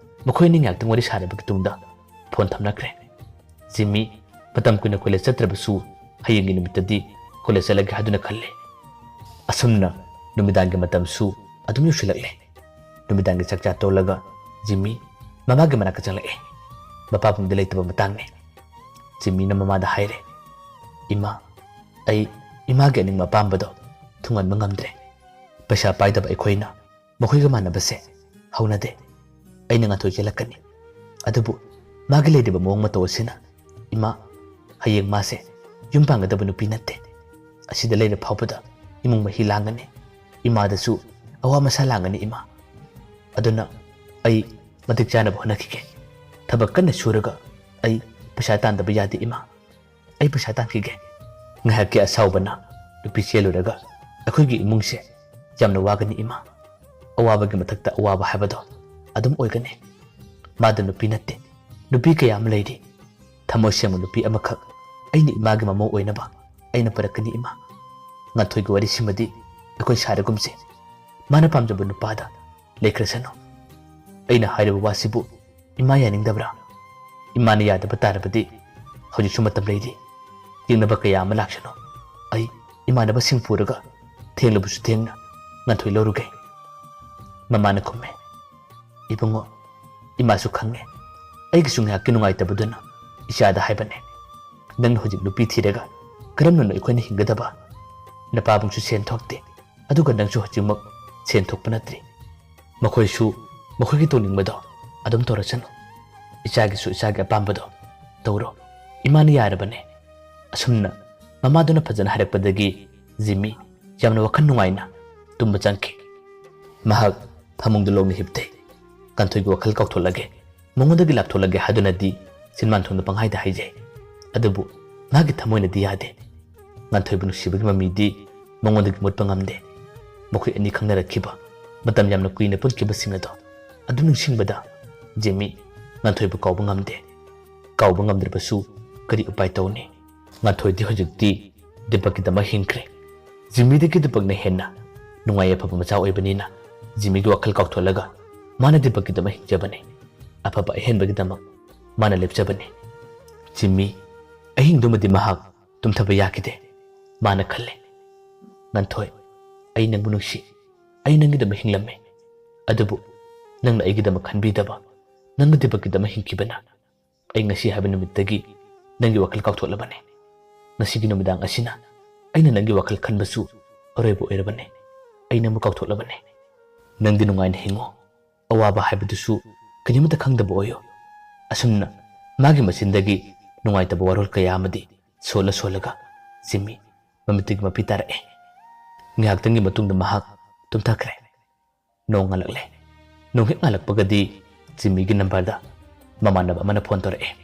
ꯃꯈꯣꯏ ꯑꯅꯤ ꯉꯥꯏꯍꯥꯛꯇꯪ ꯋꯥꯔꯤ ꯁꯥꯔꯕꯒꯤ ꯇꯨꯡꯗ ꯐꯣꯟ ꯊꯝꯅꯈ꯭ꯔꯦ꯫ ꯖꯤꯃꯤ ꯃꯇꯝ ꯀꯨꯏꯅ ꯀꯣꯂꯦꯖ ꯆꯠꯇ꯭ꯔꯕꯁꯨ ꯍꯌꯦꯡꯒꯤ ꯅꯨꯃꯤꯠꯇꯗꯤ ꯀꯣꯂꯦꯖ ꯆꯠꯂꯒꯦ ꯍꯥꯏꯗꯨꯅ ꯈꯜꯂꯦ꯫ ꯑꯁꯨꯝꯅ ꯅꯨꯃꯤꯗꯥꯡꯒꯤ ꯃꯇꯝꯁꯨ ꯑꯗꯨꯝ ꯌꯧꯁꯤꯜꯂꯛꯂꯦ꯫ ꯅꯨꯃꯤꯗꯥꯡꯒꯤ ꯆꯥꯛꯆꯥ ꯇꯣꯛꯂꯒ ꯖꯤꯃꯤ ꯃꯃꯥꯒꯤ ꯃꯅꯥꯛꯇ ꯆꯪꯂꯛꯑꯦ꯫ ꯃꯄꯥꯕꯨꯡꯗ ꯂꯩꯇꯕ ꯃꯇꯥꯡꯅꯤ꯫ ꯖꯤꯝꯃꯤꯅ ꯃꯃꯥꯗ ꯍꯥꯏꯔꯦ, "ꯏꯃꯥ, ꯑꯩ ꯏꯃꯥꯒꯤ ꯑꯅꯤꯡꯕ ꯑꯄꯥꯝꯕꯗꯣ ꯊꯨꯡꯍꯟꯕ ꯉꯝꯗ꯭ꯔꯦ꯫ ꯄꯩꯁꯥ ꯄꯥꯏꯗꯕ ꯑꯩꯈꯣꯏꯅ ꯃꯈꯣꯏꯒ ꯃꯥꯟꯅꯕꯁꯦ ꯍꯧꯅꯗꯦ꯫ ꯑꯩꯅ ꯉꯥꯟꯊꯣꯏ ꯆꯦꯜꯂꯛꯀꯅꯤ꯫ ꯑꯗꯨꯕꯨ ꯃꯥꯒꯤ ꯂꯩꯔꯤꯕ ꯃꯑꯣꯡ ꯃꯇꯧ ꯑꯁꯤꯅ, ꯏꯃꯥ, ꯍꯌꯦꯡ ꯃꯥꯁꯦ ꯌꯨꯝ ꯄꯥꯟꯒꯗꯕ ꯅꯨꯄꯤ ꯅꯠꯇꯦ꯫ ꯑꯁꯤꯗ ꯂꯩꯔ ꯐꯥꯎꯕꯗ ꯏꯃꯨꯡ ꯃꯍꯤ ꯂꯥꯡꯒꯅꯤ꯫ ꯏꯃꯥꯗꯁꯨ ꯑꯋꯥ ꯃꯁꯥ ꯂꯥꯡꯒꯅꯤ, ꯏꯃꯥ꯫ ꯑꯗꯨꯅ ꯑꯩ ꯃꯇꯤꯛ ꯆꯥꯅꯕ ꯍꯣꯠꯅꯈꯤꯒꯦ꯫ ꯊꯕꯛ ꯀꯟꯅ ꯁꯨꯔꯒ ꯑꯩ ꯄꯩꯁꯥ ꯇꯥꯟꯗꯕ ꯌꯥꯗꯦ, ꯏꯃꯥ꯫ ꯑꯩ ꯄꯩꯁꯥ ꯇꯥꯟꯈꯤꯒꯦ꯫ ꯉꯥꯏꯍꯥꯛꯀꯤ ꯑꯁꯥꯎꯕꯅ ꯅꯨꯄꯤ ꯆꯦꯜꯂꯨꯔꯒ ꯑꯩꯈꯣꯏꯒꯤ ꯏꯃꯨꯡꯁꯦ ꯌꯥꯝꯅ ꯋꯥꯒꯅꯤ, ꯏꯃꯥ꯫ ꯑꯋꯥꯕꯒꯤ ꯃꯊꯛꯇ ꯑꯋꯥꯕ ꯍꯥꯏꯕꯗꯣ ꯑꯗꯨꯝ ꯑꯣꯏꯒꯅꯤ꯫ ꯃꯥꯗ ꯅꯨꯄꯤ ꯅꯠꯇꯦ, ꯅꯨꯄꯤ ꯀꯌꯥ ꯑꯃ ꯂꯩꯔꯤ꯫ ꯊꯃꯣꯏ ꯁꯦꯡꯕ ꯅꯨꯄꯤ ꯑꯃꯈꯛ ꯑꯩꯅ ꯏꯃꯥꯒꯤ ꯃꯃꯧ ꯑꯣꯏꯅꯕ ꯑꯩꯅ ꯄꯨꯔꯛꯀꯅꯤ, ꯏꯃꯥ꯫ ꯉꯥꯟꯊꯣꯏꯒꯤ ꯋꯥꯔꯤꯁꯤꯃꯗꯤ ꯑꯩꯈꯣꯏ ꯁꯥꯔꯒꯨꯝꯁꯦ꯫ ꯃꯥꯅ ꯄꯥꯝꯖꯕ ꯅꯨꯄꯥꯗ ꯂꯩꯈ꯭ꯔꯁꯅꯨ꯫ ꯑꯩꯅ ꯍꯥꯏꯔꯤꯕ ꯋꯥꯁꯤꯕꯨ ꯏꯃꯥ ꯌꯥꯅꯤꯡꯗꯕ꯭ꯔꯥ? ꯏꯃꯥꯅ ꯌꯥꯗꯕ ꯇꯥꯔꯕꯗꯤ ꯍꯧꯖꯤꯛꯁꯨ ꯃꯇꯝ ꯂꯩꯔꯤ꯫ ꯌꯦꯡꯅꯕ ꯀꯌꯥ ꯑꯃ ꯂꯥꯛꯁꯅꯨ꯫ ꯑꯩ ꯏꯃꯥꯟꯅꯕꯁꯤꯡ ꯄꯨꯔꯒ ꯊꯦꯡꯂꯕꯁꯨ ꯊꯦꯡꯅ ꯉꯥꯟꯊꯣꯏ ꯂꯧꯔꯨꯒꯦ꯫" ꯃꯃꯥꯅ ꯈꯨꯝꯃꯦ, "ꯏꯕꯨꯡꯉꯣ, ꯏꯃꯥꯁꯨ ꯈꯪꯉꯦ꯫ ꯑꯩꯒꯤꯁꯨ ꯉꯥꯏꯍꯥꯛꯀꯤ ꯅꯨꯡꯉꯥꯏꯇꯕꯗꯨꯅ ꯏꯆꯥꯗ ꯍꯥꯏꯕꯅꯦ꯫ ꯅꯪꯅ ꯍꯧꯖꯤꯛ ꯅꯨꯄꯤ ꯊꯤꯔꯒ ꯀꯔꯝꯅꯅꯣ ꯑꯩꯈꯣꯏꯅ ꯍꯤꯡꯒꯗꯕ? ꯅꯄꯥꯕꯨꯡꯁꯨ ꯁꯦꯟ ꯊꯣꯛꯇꯦ, ꯑꯗꯨꯒ ꯅꯪꯁꯨ ꯍꯧꯖꯤꯛꯃꯛ ꯁꯦꯟ ꯊꯣꯛꯄ ꯅꯠꯇ꯭ꯔꯤ꯫ ꯃꯈꯣꯏꯁꯨ ꯃꯈꯣꯏꯒꯤ ꯇꯧꯅꯤꯡꯕꯗꯣ ꯑꯗꯨꯝ ꯇꯧꯔꯁꯅꯨ꯫ ꯏꯆꯥꯒꯤꯁꯨ ꯏꯆꯥꯒꯤ ꯑꯄꯥꯝꯕꯗꯣ ꯇꯧꯔꯣ꯫ ꯏꯃꯥꯅ ꯌꯥꯔꯕꯅꯦ꯫" ꯑꯁꯨꯝꯅ ꯃꯃꯥꯗꯨꯅ ꯐꯖꯅ ꯍꯥꯏꯔꯛꯄꯗꯒꯤ ꯖꯤꯃꯤ ꯌꯥꯝꯅ ꯋꯥꯈꯜ ꯅꯨꯡꯉꯥꯏꯅ ꯇꯨꯝꯕ ꯆꯪꯈꯤ꯫ ꯃꯍꯥꯛ ꯐꯃꯨꯡꯗ ꯂꯣꯡꯅ ꯍꯤꯞꯇꯦ꯫ ꯉꯥꯟꯊꯣꯏꯒꯤ ꯋꯥꯈꯜ ꯀꯥꯎꯊꯣꯛꯂꯒꯦ, ꯃꯉꯣꯟꯗꯒꯤ ꯂꯥꯞꯊꯣꯛꯂꯒꯦ ꯍꯥꯏꯗꯨꯅꯗꯤ ꯆꯤꯟꯕꯥꯟ ꯊꯣꯡꯗ ꯄꯪꯍꯥꯏꯗ ꯍꯥꯏꯖꯩ꯫ ꯑꯗꯨꯕꯨ ꯃꯥꯒꯤ ꯊꯃꯣꯏꯅꯗꯤ ꯌꯥꯗꯦ꯫ ꯉꯥꯟꯊꯣꯏꯕꯨ ꯅꯨꯡꯁꯤꯕꯒꯤ ꯃꯃꯤꯗꯤ ꯃꯉꯣꯟꯗꯒꯤ ꯃꯨꯠꯄ ꯉꯝꯗꯦ꯫ ꯃꯈꯣꯏ ꯑꯅꯤ ꯈꯪꯅꯔꯛꯈꯤꯕ ꯃꯇꯝ ꯌꯥꯝꯅ ꯀꯨꯏꯅ ꯄꯨꯟꯈꯤꯕꯁꯤꯡ ꯑꯗꯣ ꯑꯗꯨꯝ ꯅꯤꯡꯁꯤꯡꯕꯗ ꯖꯤꯃꯤ ꯉꯥꯟꯊꯣꯏꯕꯨ ꯀꯥꯎꯕ ꯉꯝꯗꯦ꯫ ꯀꯥꯎꯕ ꯉꯝꯗ꯭ꯔꯕꯁꯨ ꯀꯔꯤ ꯎꯄꯥꯏ ꯇꯧꯅꯤ? ꯉꯥꯟꯊꯣꯏꯗꯤ ꯍꯧꯖꯤꯛꯇꯤ ꯗꯤꯄꯛꯀꯤꯗꯃꯛ ꯍꯤꯡꯈ꯭ꯔꯦ꯫ ꯖꯤꯃꯤꯗꯒꯤ ꯗꯤꯄꯛꯅ ꯍꯦꯟꯅ ꯅꯨꯡꯉꯥꯏ ꯌꯥꯏꯐꯕ ꯃꯆꯥ ꯑꯣꯏꯕꯅꯤꯅ ꯖꯤꯃꯤꯒꯤ ꯋꯥꯈꯜ ꯀꯥꯎꯊꯣꯛꯂꯒ ꯃꯥꯅ ꯗꯤꯄꯛꯀꯤꯗꯃꯛ ꯍꯤꯡꯖꯕꯅꯤ꯫ ꯑꯐꯕ ꯑꯍꯦꯟꯕꯒꯤꯗꯃꯛ ꯃꯥꯅ ꯂꯦꯞꯆꯕꯅꯤ꯫ ꯖꯤꯃꯤ ꯑꯍꯤꯡꯗꯨꯃꯗꯤ ꯃꯍꯥꯛ ꯇꯨꯝꯊꯕ ꯌꯥꯈꯤꯗꯦ꯫ ꯃꯥꯅ ꯈꯜꯂꯦ, "ꯉꯥꯟꯊꯣꯏ, ꯑꯩ ꯅꯪꯕꯨ ꯅꯨꯡꯁꯤ꯫ ꯑꯩ ꯅꯪꯒꯤꯗꯃꯛ ꯍꯤꯡꯂꯝꯃꯤ꯫ ꯑꯗꯨꯕꯨ ꯅꯪꯅ ꯑꯩꯒꯤꯗꯃꯛ ꯈꯟꯕꯤꯗꯕ, ꯅꯪꯅ ꯗꯤꯄꯛꯀꯤꯗꯃꯛ ꯍꯤꯡꯈꯤꯕꯅ ꯑꯩ ꯉꯁꯤ ꯍꯥꯏꯕ ꯅꯨꯃꯤꯠꯇꯒꯤ ꯅꯪꯒꯤ ꯋꯥꯈꯜ ꯀꯥꯎꯊꯣꯛꯂꯕꯅꯤ꯫ ꯉꯁꯤꯒꯤ ꯅꯨꯃꯤꯗꯥꯡ ꯑꯁꯤꯅ ꯑꯩꯅ ꯅꯪꯒꯤ ꯋꯥꯈꯜ ꯈꯟꯕꯁꯨ ꯑꯔꯣꯏꯕ ꯑꯣꯏꯔꯕꯅꯤ꯫ ꯑꯩ ꯅꯪꯕꯨ ꯀꯥꯎꯊꯣꯛꯂꯕꯅꯤ꯫ ꯅꯪꯗꯤ ꯅꯨꯡꯉꯥꯏꯅ ꯍꯤꯡꯉꯨ꯫ ꯑꯋꯥꯕ ꯍꯥꯏꯕꯗꯨꯁꯨ ꯀꯔꯤꯃꯠꯇ ꯈꯪꯗꯕ ꯑꯣꯏꯌꯨ꯫ ꯑꯁꯨꯝꯅ ꯃꯥꯒꯤ ꯃꯆꯤꯟꯗꯒꯤ ꯅꯨꯡꯉꯥꯏꯇꯕ ꯋꯥꯔꯣꯜ ꯀꯌꯥ ꯑꯃꯗꯤ ꯁꯣꯜꯂ ꯁꯣꯜꯂꯒ ꯖꯤꯝꯃꯤ ꯃꯃꯤꯠꯇꯒꯤ ꯃꯄꯤ ꯇꯥꯔꯛꯑꯦ꯫ ꯉꯥꯏꯍꯥꯛꯇꯪꯒꯤ ꯃꯇꯨꯡꯗ ꯃꯍꯥꯛ ꯇꯨꯝꯊꯈ꯭ꯔꯦ꯫ ꯅꯣꯡ ꯉꯥꯜꯂꯛꯂꯦ꯫ ꯅꯣꯡ ꯍꯦꯛ ꯉꯥꯜꯂꯛꯄꯒꯗꯤ ꯖꯤꯝꯃꯤꯒꯤ ꯅꯝꯕꯔꯗ ꯃꯃꯥꯟꯅꯕ ꯑꯃꯅ ꯐꯣꯟ ꯇꯧꯔꯛꯑꯦ꯫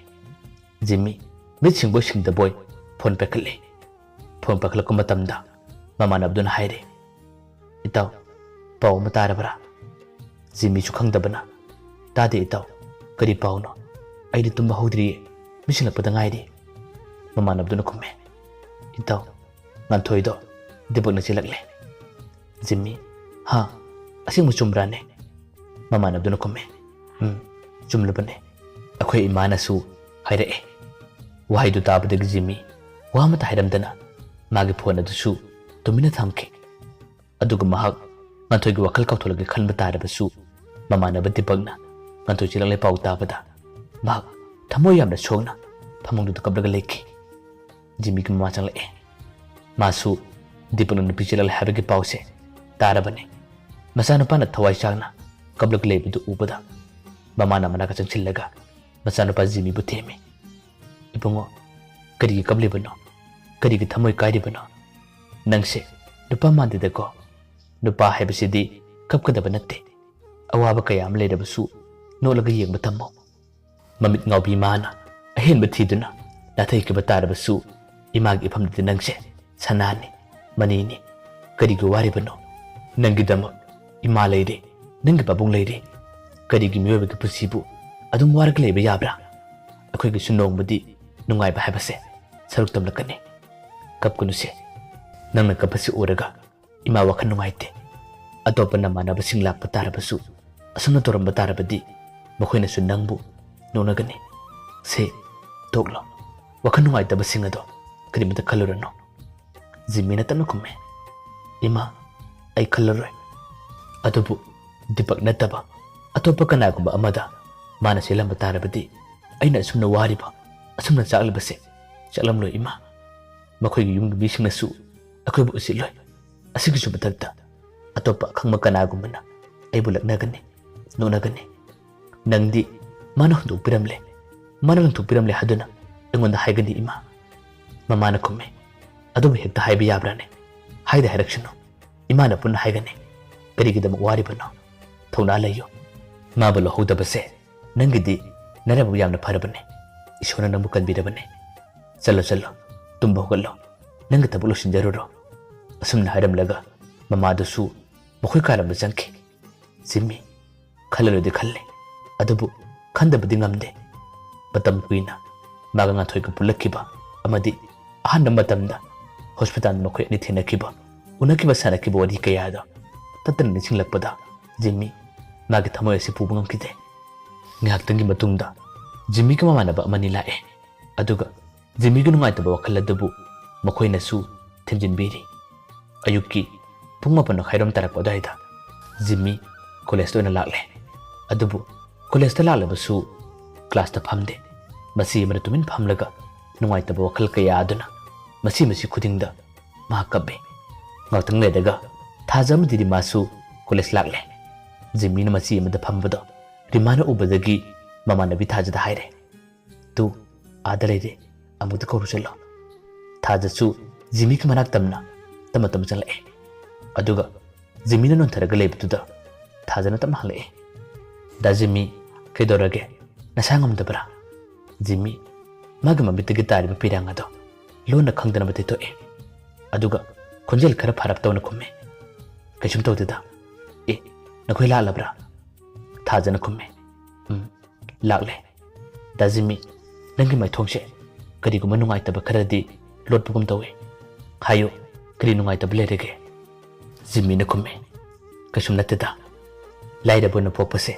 ꯖꯤꯝꯃꯤ ꯃꯤꯠ ꯁꯤꯡꯕꯣꯏ ꯁꯤꯡꯗꯕꯣꯏ ꯐꯣꯟ ꯄꯥꯏꯈꯠꯂꯦ꯫ ꯐꯣꯟ ꯄꯥꯏꯈꯠꯂꯛꯄ ꯃꯇꯝꯗ ꯃꯃꯥꯟꯅꯕꯗꯨꯅ ꯍꯥꯏꯔꯦ, "ꯏꯇꯥꯎ, ꯄꯥꯎ ꯑꯃ ꯇꯥꯔꯕ꯭ꯔꯥ?" ꯖꯤꯝꯃꯤꯁꯨ ꯈꯪꯗꯕꯅ, "ꯇꯥꯗꯦ ꯏꯇꯥꯎ, ꯀꯔꯤ ꯄꯥꯎꯅꯣ? ꯑꯩꯗꯤ ꯇꯨꯝꯕ ꯍꯧꯗ꯭ꯔꯤꯌꯦ, ꯃꯤꯠ ꯁꯤꯡꯂꯛꯄꯗ ꯉꯥꯏꯔꯤ꯫" ꯃꯃꯥꯟꯅꯕꯗꯨꯅ ꯈꯨꯝꯃꯦ, "ꯏꯇꯥꯎ, ꯉꯥꯟꯊꯣꯏꯗꯣ ꯗꯤꯄꯛꯅ ꯆꯦꯜꯂꯛꯂꯦ꯫" ꯖꯤꯝꯃꯤ, "ꯍꯥ? ꯑꯁꯦꯡꯕ ꯆꯨꯝꯕ꯭ꯔꯥꯅꯦ?" ꯃꯃꯥꯟꯅꯕꯗꯨꯅ ꯈꯨꯝꯃꯦ, "ꯎꯝ, ꯆꯨꯝꯂꯕꯅꯦ꯫ ꯑꯩꯈꯣꯏ ꯏꯃꯥꯅꯁꯨ ꯍꯥꯏꯔꯛꯑꯦ꯫" ꯋꯥꯍꯩꯗꯨ ꯇꯥꯕꯗꯒꯤ ꯖꯤꯝꯃꯤ ꯋꯥ ꯑꯃꯠꯇ ꯍꯥꯏꯔꯝꯗꯅ ꯃꯥꯒꯤ ꯐꯣꯟ ꯑꯗꯨꯁꯨ ꯇꯨꯃꯤꯟꯅ ꯊꯝꯈꯤ꯫ ꯑꯗꯨꯒ ꯃꯍꯥꯛ ꯉꯥꯟꯊꯣꯏꯒꯤ ꯋꯥꯈꯜ ꯀꯥꯎꯊꯣꯛꯂꯒꯦ ꯈꯟꯕ ꯇꯥꯔꯕꯁꯨ, ꯃꯃꯥꯟꯅꯕ ꯗꯤꯄꯛꯅ ꯉꯥꯟꯊꯣꯏ ꯆꯦꯜꯂꯛꯂꯦ ꯄꯥꯎ ꯇꯥꯕꯗ ꯃꯍꯥꯛ ꯊꯃꯣꯏ ꯌꯥꯝꯅ ꯁꯣꯛꯅ ꯐꯃꯨꯡꯗꯨꯗ ꯀꯞꯂꯒ ꯂꯩꯈꯤ꯫ ꯖꯤꯝꯃꯤꯒꯤ ꯃꯃꯥ ꯆꯪꯂꯛꯑꯦ꯫ ꯃꯥꯁꯨ ꯗꯤꯄꯛꯅ ꯅꯨꯄꯤ ꯆꯦꯜꯂꯛꯂꯦ ꯍꯥꯏꯕꯒꯤ ꯄꯥꯎꯁꯦ ꯇꯥꯔꯕꯅꯤ꯫ ꯃꯆꯥꯅꯨꯄꯥꯅ ꯊꯋꯥꯏ ꯆꯥꯛꯅ ꯀꯞꯂꯒ ꯂꯩꯕꯗꯨ ꯎꯕꯗ ꯃꯃꯥꯅ ꯃꯅꯥꯛꯇ ꯆꯪꯁꯤꯜꯂꯒ ꯃꯆꯥꯅꯨꯄꯥ ꯖꯤꯝꯃꯤꯕꯨ ꯊꯦꯝꯃꯤ꯫ "ꯏꯕꯨꯡꯉꯣ, ꯀꯔꯤꯒꯤ ꯀꯞꯂꯤꯕꯅꯣ? ꯀꯔꯤꯒꯤ ꯊꯃꯣꯏ ꯀꯥꯏꯔꯤꯕꯅꯣ? ꯅꯪꯁꯦ ꯅꯨꯄꯥ ꯃꯥꯟꯗꯦꯗꯀꯣ꯫ ꯅꯨꯄꯥ ꯍꯥꯏꯕꯁꯤꯗꯤ ꯀꯞꯀꯗꯕ ꯅꯠꯇꯦ꯫ ꯑꯋꯥꯕ ꯀꯌꯥ ꯑꯃ ꯂꯩꯔꯕꯁꯨ ꯅꯣꯛꯂꯒ ꯌꯦꯡꯕ ꯇꯝꯃꯨ꯫" ꯃꯃꯤꯠ ꯉꯥꯎꯕꯤ ꯃꯥꯅ ꯑꯍꯦꯟꯕ ꯊꯤꯗꯨꯅ ꯅꯥꯊꯩꯈꯤꯕ ꯇꯥꯔꯕꯁꯨ, ꯏꯃꯥꯒꯤ ꯏꯐꯝꯗꯗꯤ ꯅꯪꯁꯦ ꯁꯅꯥꯅꯤ, ꯃꯅꯤꯅꯤ꯫ ꯀꯔꯤꯒꯤ ꯋꯥꯔꯤꯕꯅꯣ? ꯅꯪꯒꯤꯗꯃꯛ ꯏꯃꯥ ꯂꯩꯔꯤ, ꯅꯪꯒꯤ ꯄꯥꯕꯨꯡ ꯂꯩꯔꯤ꯫ ꯀꯔꯤꯒꯤ ꯃꯤꯑꯣꯏꯕꯒꯤ ꯄꯨꯟꯁꯤꯕꯨ ꯑꯗꯨꯝ ꯋꯥꯔꯒ ꯂꯩꯕ ꯌꯥꯕ꯭ꯔꯥ? ꯑꯩꯈꯣꯏꯒꯤꯁꯨ ꯅꯣꯡꯃꯗꯤ ꯅꯨꯡꯉꯥꯏꯕ ꯍꯥꯏꯕꯁꯦ ꯁꯔꯨꯛ ꯇꯝꯂꯛꯀꯅꯤ꯫ ꯀꯞꯀꯅꯨꯁꯦ꯫ ꯅꯪꯅ ꯀꯞꯄꯁꯤ ꯎꯔꯒ ꯏꯃꯥ ꯋꯥꯈꯜ ꯅꯨꯡꯉꯥꯏꯇꯦ꯫ ꯑꯇꯣꯞꯄ ꯅꯃꯥꯟꯅꯕꯁꯤꯡ ꯂꯥꯛꯄ ꯇꯥꯔꯕꯁꯨ, ꯑꯁꯨꯝꯅ ꯇꯧꯔꯝꯕ ꯇꯥꯔꯕꯗꯤ ꯃꯈꯣꯏꯅꯁꯨ ꯅꯪꯕꯨ ꯅꯣꯛꯅꯒꯅꯤ꯫ ꯁꯦ, ꯇꯣꯛꯂꯣ꯫ ꯋꯥꯈꯜ ꯅꯨꯡꯉꯥꯏꯇꯕꯁꯤꯡ ꯑꯗꯣ ꯀꯔꯤꯃꯠꯇ ꯈꯜꯂꯨꯔꯅꯨ꯫ ꯖꯤꯝꯃꯤꯅ ꯇꯞꯅ ꯈꯨꯝꯃꯦ, "ꯏꯃꯥ, ꯑꯩ ꯈꯜꯂꯔꯣꯏ꯫ ꯑꯗꯨꯕꯨ ꯗꯤꯄꯛ ꯅꯠꯇꯕ ꯑꯇꯣꯞꯄ ꯀꯅꯥꯒꯨꯝꯕ ꯑꯃꯗ ꯃꯥꯅ ꯆꯦꯜꯂꯝꯕ ꯇꯥꯔꯕꯗꯤ ꯑꯩꯅ ꯑꯁꯨꯝꯅ ꯋꯥꯔꯤꯕ, ꯑꯁꯨꯝꯅ ꯆꯥꯛꯂꯤꯕꯁꯦ ꯆꯠꯂꯝꯂꯣꯏ ꯏꯃꯥ꯫ ꯃꯈꯣꯏꯒꯤ ꯌꯨꯝꯒꯤ ꯃꯤꯁꯤꯡꯅꯁꯨ ꯑꯩꯈꯣꯏꯕꯨ ꯎꯁꯤꯠꯂꯣꯏ꯫ ꯑꯁꯤꯒꯤꯁꯨ ꯃꯊꯛꯇ ꯑꯇꯣꯞꯄ ꯑꯈꯪꯕ ꯀꯅꯥꯒꯨꯝꯕꯅ ꯑꯩꯕꯨ ꯂꯛꯅꯒꯅꯤ, ꯅꯣꯛꯅꯒꯅꯤ꯫ "ꯅꯪꯗꯤ ꯃꯥꯅ ꯍꯨꯟꯗꯣꯛꯄꯤꯔꯝꯂꯦ, ꯃꯥꯅ ꯂꯪꯊꯣꯛꯄꯤꯔꯝꯂꯦ ꯍꯥꯏꯗꯨꯅ ꯑꯩꯉꯣꯟꯗ ꯍꯥꯏꯒꯅꯤ ꯏꯃꯥ?" ꯃꯃꯥꯅ ꯈꯨꯝꯃꯤ꯫ "ꯑꯗꯨꯕꯨ ꯍꯦꯛꯇ ꯍꯥꯏꯕ ꯌꯥꯕ꯭ꯔꯥꯅꯦ? ꯍꯥꯏꯗ ꯍꯥꯏꯔꯛꯁꯅꯨ꯫ ꯏꯃꯥꯅ ꯄꯨꯟꯅ ꯍꯥꯏꯒꯅꯤ꯫ ꯀꯔꯤꯒꯤꯗꯃꯛ ꯋꯥꯔꯤꯕꯅꯣ? ꯊꯧꯅꯥ ꯂꯩꯌꯨ꯫ ꯃꯥꯕꯨ ꯂꯧꯍꯧꯗꯕꯁꯦ ꯅꯪꯒꯤꯗꯤ ꯅꯔꯥꯏꯕꯛ ꯌꯥꯝꯅ ꯐꯔꯕꯅꯦ꯫ ꯏꯁꯣꯔꯅ ꯅꯪꯕꯨ ꯀꯟꯕꯤꯔꯕꯅꯦ꯫ ꯆꯠꯂꯣ, ꯆꯠꯂꯣ, ꯇꯨꯝꯕ ꯍꯧꯒꯠꯂꯣ꯫ ꯅꯪꯒꯤ ꯊꯕꯛ ꯂꯣꯏꯁꯤꯟꯖꯔꯨꯔꯣ꯫" ꯑꯁꯨꯝꯅ ꯍꯥꯏꯔꯝꯂꯒ ꯃꯃꯥꯗꯨꯁꯨ ꯃꯈꯣꯏ ꯀꯥꯔꯣꯝꯗ ꯆꯪꯈꯤ꯫ ꯖꯤꯝꯃꯤ ꯈꯜꯂꯔꯣꯏꯗꯤ ꯈꯜꯂꯦ, ꯑꯗꯨꯕꯨ ꯈꯟꯗꯕꯗꯤ ꯉꯝꯗꯦ꯫ ꯃꯇꯝ ꯀꯨꯏꯅ ꯃꯥꯒ ꯉꯥꯟꯊꯣꯏꯒ ꯄꯨꯜꯂꯛꯈꯤꯕ ꯑꯃꯗꯤ ꯑꯍꯥꯟꯕ ꯃꯇꯝꯗ ꯍꯣꯁꯄꯤꯇꯥꯜꯗ ꯃꯈꯣꯏ ꯑꯅꯤ ꯊꯦꯡꯅꯈꯤꯕ, ꯎꯅꯈꯤꯕ, ꯁꯥꯟꯅꯈꯤꯕ ꯋꯥꯔꯤ ꯀꯌꯥꯗꯣ ꯇꯠꯇꯅ ꯅꯤꯡꯁꯤꯡꯂꯛꯄꯗ ꯖꯤꯝꯃꯤ ꯃꯥꯒꯤ ꯊꯃꯣꯏ ꯑꯁꯤ ꯄꯨꯕ ꯉꯝꯈꯤꯗꯦ꯫ ꯉꯥꯏꯍꯥꯛꯇꯪꯒꯤ ꯃꯇꯨꯡꯗ ꯖꯤꯝꯃꯤꯒ ꯃꯃꯥꯟꯅꯕ ꯑꯃꯅꯤ ꯂꯥꯛꯑꯦ꯫ ꯑꯗꯨꯒ ꯖꯤꯝꯃꯤꯒꯤ ꯅꯨꯡꯉꯥꯏꯇꯕ ꯋꯥꯈꯜ ꯑꯗꯨꯕꯨ ꯃꯈꯣꯏꯅꯁꯨ ꯊꯦꯝꯖꯤꯟꯕꯤꯔꯤ꯫ ꯑꯌꯨꯛꯀꯤ ꯄꯨꯡ ꯃꯥꯄꯟ ꯃꯈꯥꯏꯔꯣꯝ ꯇꯥꯔꯛꯄ ꯑꯗꯨꯋꯥꯏꯗ ꯖꯤꯝꯃꯤ ꯀꯣꯂꯦꯖꯇ ꯑꯣꯏꯅ ꯂꯥꯛꯂꯦ꯫ ꯑꯗꯨꯕꯨ ꯀꯣꯂꯦꯖꯇ ꯂꯥꯛꯂꯕꯁꯨ ꯀ꯭ꯂꯥꯁꯇ ꯐꯝꯗꯦ꯫ ꯃꯆꯤ ꯑꯃꯗ ꯇꯨꯃꯤꯟ ꯐꯝꯂꯒ ꯅꯨꯡꯉꯥꯏꯇꯕ ꯋꯥꯈꯜ ꯀꯌꯥ ꯑꯗꯨꯅ ꯃꯁꯤ ꯃꯁꯤ ꯈꯨꯗꯤꯡꯗ ꯃꯍꯥꯛ ꯀꯞꯄꯤ꯫ ꯉꯥꯛꯇꯪ ꯂꯩꯔꯒ ꯊꯥꯖ ꯑꯃꯗꯤ ꯔꯤꯃꯥꯁꯨ ꯀꯣꯂꯦꯖ ꯂꯥꯛꯂꯦ꯫ ꯖꯤꯝꯃꯤꯅ ꯃꯆꯤ ꯑꯃꯗ ꯐꯝꯕꯗꯣ ꯔꯤꯃꯥꯅ ꯎꯕꯗꯒꯤ ꯃꯃꯥꯟꯅꯕꯤ ꯊꯥꯖꯗ ꯍꯥꯏꯔꯦ, "ꯇꯨ, ꯑꯥꯗ ꯂꯩꯔꯦ, ꯑꯃꯨꯛꯇ ꯀꯧꯔꯨ ꯆꯠꯂꯣ꯫" ꯊꯥꯖꯁꯨ ꯖꯤꯝꯃꯤꯒꯤ ꯃꯅꯥꯛ ꯇꯝꯅ ꯇꯞꯅ ꯇꯞꯅ ꯆꯪꯂꯛꯑꯦ꯫ ꯑꯗꯨꯒ ꯖꯤꯝꯃꯤꯅ ꯅꯣꯟꯊꯔꯒ ꯂꯩꯕꯗꯨꯗ ꯊꯥꯖꯅ ꯇꯞꯅ ꯍꯪꯂꯛꯑꯦ, "ꯗꯥ ꯖꯤꯝꯃꯤ, ꯀꯩꯗꯧꯔꯒꯦ? ꯅꯁꯥ ꯉꯝꯗꯕ꯭ꯔꯥ?" ꯖꯤꯝꯃꯤ ꯃꯥꯒꯤ ꯃꯃꯤꯠꯇꯒꯤ ꯇꯥꯔꯤꯕ ꯄꯤꯔꯥꯡ ꯑꯗꯣ ꯂꯣꯟꯅ ꯈꯪꯗꯅꯕ ꯇꯩꯊꯣꯛꯑꯦ꯫ ꯑꯗꯨꯒ ꯈꯣꯟꯖꯦꯜ ꯈꯔ ꯐꯥꯔꯞ ꯇꯧꯅ ꯈꯨꯝꯃꯦ, "ꯀꯩꯁꯨꯝ ꯇꯧꯗꯦꯗ꯫ ꯑꯦ, ꯅꯈꯣꯏ ꯂꯥꯛꯂꯕ꯭ꯔꯥ?" ꯊꯥꯖꯅ ꯈꯨꯝꯃꯦ, "ꯎꯝ, ꯂꯥꯛꯂꯦ꯫ ꯗꯥ ꯖꯤꯝꯃꯤ, ꯅꯪꯒꯤ ꯃꯥꯏꯊꯣꯡꯁꯦ ꯀꯔꯤꯒꯨꯝꯕ ꯅꯨꯡꯉꯥꯏꯇꯕ ꯈꯔꯗꯤ ꯂꯣꯠꯄꯒꯨꯝ ꯇꯧꯏ꯫ ꯍꯥꯏꯌꯨ, ꯀꯔꯤ ꯅꯨꯡꯉꯥꯏꯇꯕ ꯂꯩꯔꯒꯦ?" ꯖꯤꯝꯃꯤꯅ ꯈꯨꯝꯃꯦ, "ꯀꯩꯁꯨꯝ ꯅꯠꯇꯦꯗ꯫ ꯂꯥꯏꯔꯕ ꯑꯣꯏꯅ ꯄꯣꯛꯄꯁꯦ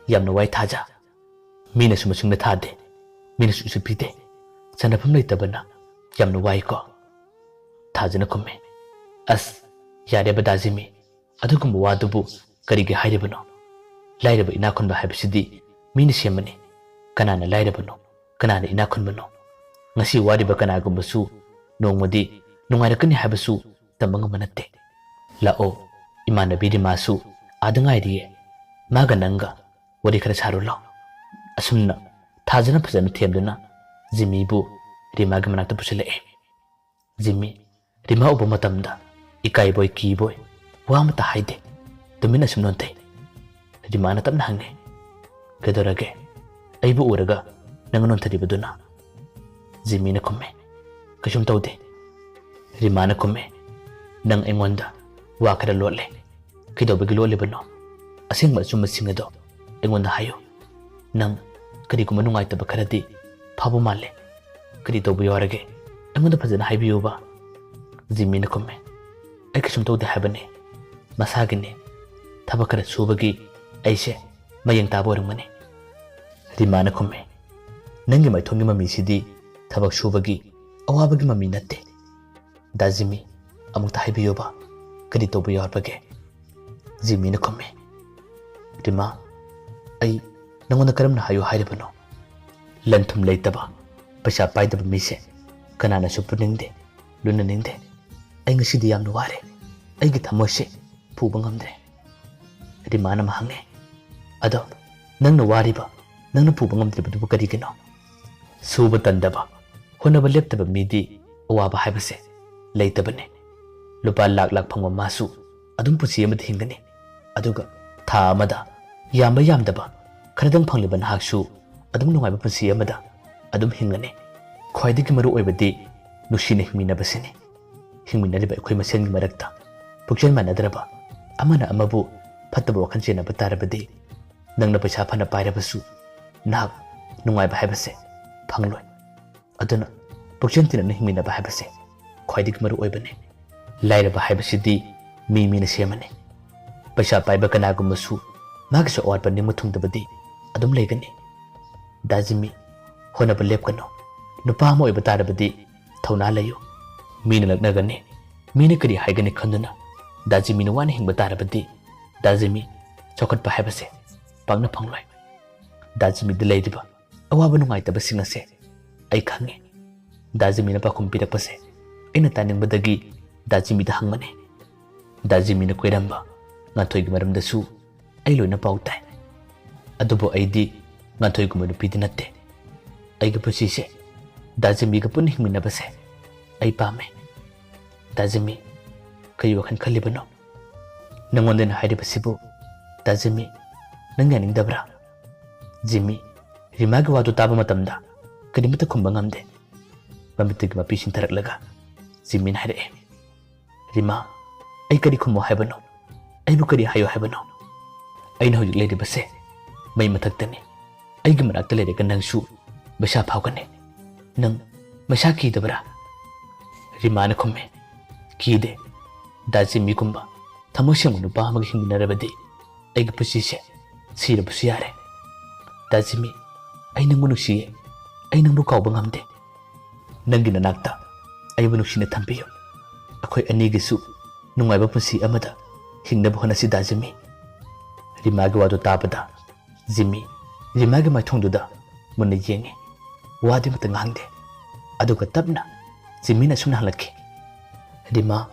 ꯌꯥꯝꯅ ꯋꯥꯏ ꯊꯥꯖ꯫ ꯃꯤꯅꯁꯨ ꯃꯁꯤꯡꯗ ꯊꯥꯗꯦ, ꯃꯤꯅꯁꯨ ꯎꯁꯤꯠꯄꯤꯗꯦ꯫ ꯆꯥꯅꯐꯝ ꯂꯩꯇꯕꯅ ꯌꯥꯝꯅ ꯋꯥꯏꯀꯣ꯫" ꯊꯥꯖꯅ ꯈꯨꯝꯃꯦ, "ꯑꯁ, ꯌꯥꯔꯦꯕ ꯗꯥ ꯖꯤꯝꯃꯤ, ꯑꯗꯨꯒꯨꯝꯕ ꯋꯥꯗꯨꯕꯨ ꯀꯔꯤꯒꯤ ꯍꯥꯏꯔꯤꯕꯅꯣ? ꯂꯥꯏꯔꯕ ꯏꯅꯥꯛ ꯈꯨꯟꯕ ꯍꯥꯏꯕꯁꯤꯗꯤ ꯃꯤꯅ ꯁꯦꯝꯕꯅꯤ꯫ ꯀꯅꯥꯅ ꯂꯥꯏꯔꯕꯅꯣ, ꯀꯅꯥꯅ ꯏꯅꯥꯛ ꯈꯨꯟꯕꯅꯣ? ꯉꯁꯤ ꯋꯥꯔꯤꯕ ꯀꯅꯥꯒꯨꯝꯕꯁꯨ ꯅꯣꯡꯃꯗꯤ ꯅꯨꯡꯉꯥꯏꯔꯛꯀꯅꯤ ꯍꯥꯏꯕꯁꯨ ꯇꯝꯕ ꯉꯝꯕ ꯅꯠꯇꯦ꯫ ꯂꯥꯛꯑꯣ, ꯏꯃꯥꯟꯅꯕꯤ ꯔꯤꯃꯥꯁꯨ ꯑꯥꯗ ꯉꯥꯏꯔꯤꯌꯦ꯫ ꯃꯥꯒ ꯅꯪꯒ ꯋꯥꯔꯤ ꯈꯔ ꯁꯥꯔꯨ ꯂꯥꯎ꯫ ꯑꯁꯨꯝꯅ ꯊꯥꯖꯅ ꯐꯖꯅ ꯊꯦꯝꯗꯨꯅ ꯖꯤꯃꯤꯕꯨ ꯔꯤꯃꯥꯒꯤ ꯃꯅꯥꯛꯇ ꯄꯨꯁꯤꯜꯂꯛꯑꯦ꯫ ꯖꯤꯃꯤ ꯔꯤꯃꯥ ꯎꯕ ꯃꯇꯝꯗ ꯏꯀꯥꯏꯕꯣꯏ ꯀꯤꯕꯣꯏ ꯋꯥ ꯑꯃꯠꯇ ꯍꯥꯏꯗꯦ꯫ ꯇꯨꯃꯤꯟꯅ ꯁꯨꯝ ꯅꯣꯟꯊꯩ꯫ ꯔꯤꯃꯥꯅ ꯇꯞꯅ ꯍꯪꯉꯦ, "ꯀꯩꯗꯧꯔꯒꯦ? ꯑꯩꯕꯨ ꯎꯔꯒ ꯅꯪ ꯅꯣꯟꯊꯔꯤꯕꯗꯨꯅ?" ꯖꯤꯃꯤꯅ ꯈꯨꯝꯃꯦ, "ꯀꯩꯁꯨꯝ ꯇꯧꯗꯦ꯫" ꯔꯤꯃꯥꯅ ꯈꯨꯝꯃꯦ, "ꯅꯪ ꯑꯩꯉꯣꯟꯗ ꯋꯥ ꯈꯔ ꯂꯣꯠꯂꯦ꯫ ꯀꯩꯗꯧꯕꯒꯤ ꯂꯣꯠꯂꯤꯕꯅꯣ? ꯑꯁꯦꯡꯕ ꯑꯆꯨꯝꯕꯁꯤꯡ ꯑꯗꯣ ꯑꯩꯉꯣꯟꯗ ꯍꯥꯏꯌꯨ꯫ ꯅꯪ ꯀꯔꯤꯒꯨꯝꯕ ꯅꯨꯡꯉꯥꯏꯇꯕ ꯈꯔꯗꯤ ꯐꯥꯎꯕ ꯃꯥꯜꯂꯦ꯫ ꯀꯔꯤ ꯇꯧꯕ ꯌꯥꯎꯔꯒꯦ? ꯑꯩꯉꯣꯟꯗ ꯐꯖꯅ ꯍꯥꯏꯕꯤꯌꯨꯕ꯫" ꯖꯤꯃꯤꯅ ꯈꯨꯝꯃꯦ, "ꯑꯩ ꯀꯩꯁꯨꯝ ꯇꯧꯗꯦ ꯍꯥꯏꯕꯅꯦ꯫ ꯃꯁꯥꯒꯤꯅꯦ꯫ ꯊꯕꯛ ꯈꯔ ꯁꯨꯕꯒꯤ ꯑꯩꯁꯦ ꯃꯌꯦꯡ ꯇꯥꯕ ꯑꯣꯏꯔꯝꯒꯅꯤ꯫" ꯔꯤꯃꯥꯅ ꯈꯨꯝꯃꯦ, "ꯅꯪꯒꯤ ꯃꯥꯏꯊꯣꯡꯒꯤ ꯃꯃꯤꯁꯤꯗꯤ ꯊꯕꯛ ꯁꯨꯕꯒꯤ ꯑꯋꯥꯕꯒꯤ ꯃꯃꯤ ꯅꯠꯇꯦ꯫ ꯗꯥ ꯖꯤꯃꯤ, ꯑꯃꯨꯛꯇ ꯍꯥꯏꯕꯤꯌꯨꯕ, ꯀꯔꯤ ꯇꯧꯕ ꯌꯥꯎꯔꯕꯒꯦ?" ꯖꯤꯃꯤꯅ ꯈꯨꯝꯃꯦ, "ꯔꯤꯃꯥ, ꯑꯩ ꯅꯪꯉꯣꯟꯗ ꯀꯔꯝꯅ ꯍꯥꯏꯌꯨ ꯍꯥꯏꯔꯤꯕꯅꯣ? ꯂꯟ ꯊꯨꯝ ꯂꯩꯇꯕ, ꯄꯩꯁꯥ ꯄꯥꯏꯗꯕ ꯃꯤꯁꯦ ꯀꯅꯥꯅꯁꯨ ꯄꯨꯅꯤꯡꯗꯦ, ꯂꯨꯅꯅꯤꯡꯗꯦ꯫ ꯑꯩ ꯉꯁꯤꯗꯤ ꯌꯥꯝꯅ ꯋꯥꯔꯦ꯫ ꯑꯩꯒꯤ ꯊꯃꯣꯏꯁꯦ ꯄꯨꯕ ꯉꯝꯗ꯭ꯔꯦ꯫" ꯔꯤꯃꯥꯅ ꯑꯃ ꯍꯪꯉꯦ, "ꯑꯗꯣ ꯅꯪꯅ ꯋꯥꯔꯤꯕ, ꯅꯪꯅ ꯄꯨꯕ ꯉꯝꯗ꯭ꯔꯤꯕꯗꯨꯕꯨ ꯀꯔꯤꯒꯤꯅꯣ?" ꯁꯨꯕ ꯇꯟꯗꯕ, ꯍꯣꯠꯅꯕ ꯂꯦꯞꯇꯕ ꯃꯤꯗꯤ ꯑꯋꯥꯕ ꯍꯥꯏꯕꯁꯦ ꯂꯩꯇꯕꯅꯤ꯫ ꯂꯨꯄꯥ ꯂꯥꯛ ꯂꯥꯛ ꯐꯪꯕ ꯃꯥꯁꯨ ꯑꯗꯨꯝ ꯄꯨꯟꯁꯤ ꯑꯃꯗ ꯍꯤꯡꯒꯅꯤ꯫ ꯑꯗꯨꯒ ꯊꯥ ꯑꯃꯗ ꯌꯥꯝꯕ ꯌꯥꯝꯗꯕ ꯈꯔꯗꯪ ꯐꯪꯂꯤꯕ ꯅꯍꯥꯛꯁꯨ ꯑꯗꯨꯝ ꯅꯨꯡꯉꯥꯏꯕ ꯄꯨꯟꯁꯤ ꯑꯃꯗ ꯑꯗꯨꯝ ꯍꯤꯡꯒꯅꯤ꯫ ꯈ꯭ꯋꯥꯏꯗꯒꯤ ꯃꯔꯨ ꯑꯣꯏꯕꯗꯤ ꯅꯨꯡꯁꯤꯅ ꯍꯤꯡꯃꯤꯟꯅꯕꯁꯤꯅꯤ꯫ ꯍꯤꯡꯃꯤꯟꯅꯔꯤꯕ ꯑꯩꯈꯣꯏ ꯃꯁꯦꯟꯒꯤ ꯃꯔꯛꯇ ꯄꯨꯛꯆꯦꯜ ꯃꯥꯟꯅꯗ꯭ꯔꯕ, ꯑꯃꯅ ꯑꯃꯕꯨ ꯐꯠꯇꯕ ꯋꯥꯈꯜ ꯆꯦꯟꯅꯕ ꯇꯥꯔꯕꯗꯤ, ꯅꯪꯅ ꯄꯩꯁꯥ ꯐꯅ ꯄꯥꯏꯔꯕꯁꯨ ꯅꯍꯥꯛ ꯅꯨꯡꯉꯥꯏꯕ ꯍꯥꯏꯕꯁꯦ ꯐꯪꯂꯣꯏ꯫ ꯑꯗꯨꯅ ꯄꯨꯛꯆꯦꯜ ꯇꯤꯟꯅꯅ ꯍꯤꯡꯃꯤꯟꯅꯕ ꯍꯥꯏꯕꯁꯦ ꯈ꯭ꯋꯥꯏꯗꯒꯤ ꯃꯔꯨ ꯑꯣꯏꯕꯅꯤ꯫ ꯂꯥꯏꯔꯕ ꯍꯥꯏꯕꯁꯤꯗꯤ ꯃꯤ ꯃꯤꯅ ꯁꯦꯝꯃꯅꯤ꯫ ꯄꯩꯁꯥ ꯄꯥꯏꯕ ꯀꯅꯥꯒꯨꯝꯕꯁꯨ ꯃꯥꯒꯤꯁꯨ ꯑꯋꯥꯠꯄ ꯅꯤꯡꯕ ꯊꯨꯡꯗꯕꯗꯤ ꯑꯗꯨꯝ ꯂꯩꯒꯅꯤ꯫ ꯗꯥ ꯖꯤꯃꯤ, ꯍꯣꯠꯅꯕ ꯂꯦꯞꯀꯅꯨ꯫ ꯅꯨꯄꯥ ꯑꯃ ꯑꯣꯏꯕ ꯇꯥꯔꯕꯗꯤ ꯊꯧꯅꯥ ꯂꯩꯌꯨ꯫ ꯃꯤꯅ ꯂꯛꯅꯒꯅꯤ, ꯃꯤꯅ ꯀꯔꯤ ꯍꯥꯏꯒꯅꯤ ꯈꯟꯗꯨꯅ ꯗꯥ ꯖꯤꯃꯤꯅ ꯋꯥꯅ ꯍꯤꯡꯕ ꯇꯥꯔꯕꯗꯤ ꯗꯥ ꯖꯤꯃꯤ ꯆꯥꯎꯈꯠꯄ ꯍꯥꯏꯕꯁꯦ ꯄꯥꯛꯅ ꯐꯪꯂꯣꯏ꯫ ꯗꯥ ꯖꯤꯃꯤꯗ ꯂꯩꯔꯤꯕ ꯑꯋꯥꯕ ꯅꯨꯡꯉꯥꯏꯇꯕꯁꯤꯡ ꯑꯁꯦ ꯑꯩ ꯈꯪꯉꯦ꯫ ꯗꯥ ꯖꯤꯃꯤꯅ ꯄꯥꯎꯈꯨꯝ ꯄꯤꯔꯛꯄꯁꯦ ꯑꯩꯅ ꯇꯥꯅꯤꯡꯕꯗꯒꯤ ꯗꯥ ꯖꯤꯃꯤꯗ ꯍꯪꯕꯅꯦ꯫ ꯗꯥ ꯖꯤꯃꯤꯅ ꯀꯣꯏꯔꯝꯕ ꯉꯥꯟꯊꯣꯏꯒꯤ ꯃꯔꯝꯗꯁꯨ ꯑꯩ ꯂꯣꯏꯅ ꯄꯥꯎ ꯇꯥꯏ꯫ ꯑꯗꯨꯕꯨ ꯑꯩꯗꯤ ꯉꯥꯟꯊꯣꯏꯒꯨꯝꯕ ꯅꯨꯄꯤꯗꯤ ꯅꯠꯇꯦ꯫ ꯑꯩꯒꯤ ꯄꯨꯟꯁꯤꯁꯦ ꯗꯥ ꯖꯤꯃꯤꯒ ꯄꯨꯟꯅ ꯍꯤꯡꯃꯤꯟꯅꯕꯁꯦ ꯑꯩ ꯄꯥꯝꯃꯦ꯫ ꯗꯥ ꯖꯤꯃꯤ, ꯀꯔꯤ ꯋꯥꯈꯜ ꯈꯜꯂꯤꯕꯅꯣ? ꯅꯪꯉꯣꯟꯗ ꯑꯩꯅ ꯍꯥꯏꯔꯤꯕꯁꯤꯕꯨ ꯗꯥ ꯖꯤꯃꯤ, ꯅꯪ ꯌꯥꯅꯤꯡꯗꯕ꯭ꯔꯥ? ꯖꯤꯃꯤ, ꯔꯤꯃꯥꯒꯤ ꯋꯥꯗꯨ ꯇꯥꯕ ꯃꯇꯝꯗ ꯀꯔꯤꯃꯠꯇ ꯈꯨꯝꯕ ꯉꯝꯗꯦ꯫ ꯃꯃꯤꯠꯇꯒꯤ ꯃꯄꯤ ꯁꯤꯟꯊꯔꯛꯂꯒ ꯖꯤꯃꯤꯅ ꯍꯥꯏꯔꯛꯑꯦ, "ꯔꯤꯃꯥ, ꯑꯩ ꯀꯔꯤ ꯈꯨꯝꯃꯣ ꯍꯥꯏꯕꯅꯣ? ꯑꯩꯕꯨ ꯀꯔꯤ ꯍꯥꯏꯌꯣ ꯍꯥꯏꯕꯅꯣ? ꯑꯩꯅ ꯍꯧꯖꯤꯛ ꯂꯩꯔꯤꯕꯁꯦ ꯃꯩ ꯃꯊꯛꯇꯅꯤ꯫ ꯑꯩꯒꯤ ꯃꯅꯥꯛꯇ ꯂꯩꯔꯒ ꯅꯪꯁꯨ ꯃꯩꯁꯥ ꯐꯥꯎꯒꯅꯤ꯫ ꯅꯪ ꯃꯩꯁꯥ ꯀꯤꯗꯕ꯭ꯔꯥ?" ꯔꯤꯃꯥꯅ ꯈꯨꯝꯃꯦ, "ꯀꯤꯗꯦ꯫ ꯗꯥ ꯖꯤꯃꯤꯒꯨꯝꯕ ꯊꯃꯣꯏ ꯁꯦꯡꯕ ꯅꯨꯄꯥ ꯑꯃꯒ ꯍꯤꯡꯃꯤꯟꯅꯔꯕꯗꯤ ꯑꯩꯒꯤ ꯄꯨꯟꯁꯤꯁꯦ ꯁꯤꯔꯕꯁꯨ ꯌꯥꯔꯦ꯫ ꯗꯥ ꯖꯤꯃꯤ, ꯑꯩ ꯅꯪꯕꯨ ꯅꯨꯡꯁꯤꯌꯦ꯫ ꯑꯩ ꯅꯪꯕꯨ ꯀꯥꯎꯕ ꯉꯝꯗꯦ꯫ ꯅꯪꯒꯤ ꯅꯅꯥꯛꯇ ꯑꯩꯕꯨ ꯅꯨꯡꯁꯤꯅ ꯊꯝꯕꯤꯌꯨ꯫ ꯑꯩꯈꯣꯏ ꯑꯅꯤꯒꯤꯁꯨ ꯅꯨꯡꯉꯥꯏꯕ ꯄꯨꯟꯁꯤ ꯑꯃꯗ ꯍꯤꯡꯅꯕ ꯍꯣꯠꯅꯁꯤ ꯗꯥ ꯖꯤꯃꯤ꯫" ꯔꯤꯃꯥꯒꯤ ꯋꯥꯗꯨ ꯇꯥꯕꯗ ꯖꯤꯃꯤ ꯔꯤꯃꯥꯒꯤ ꯃꯥꯏꯊꯣꯡꯗꯨꯗ ꯃꯨꯟꯅ ꯌꯦꯡꯉꯤ꯫ ꯋꯥꯗꯤ ꯑꯃꯠꯇ ꯉꯥꯡꯗꯦ꯫ ꯑꯗꯨꯒ ꯇꯞꯅ ꯖꯤꯃꯤꯅ ꯑꯁꯨꯝꯅ ꯍꯪꯂꯛꯈꯤ, "ꯔꯤꯃꯥ,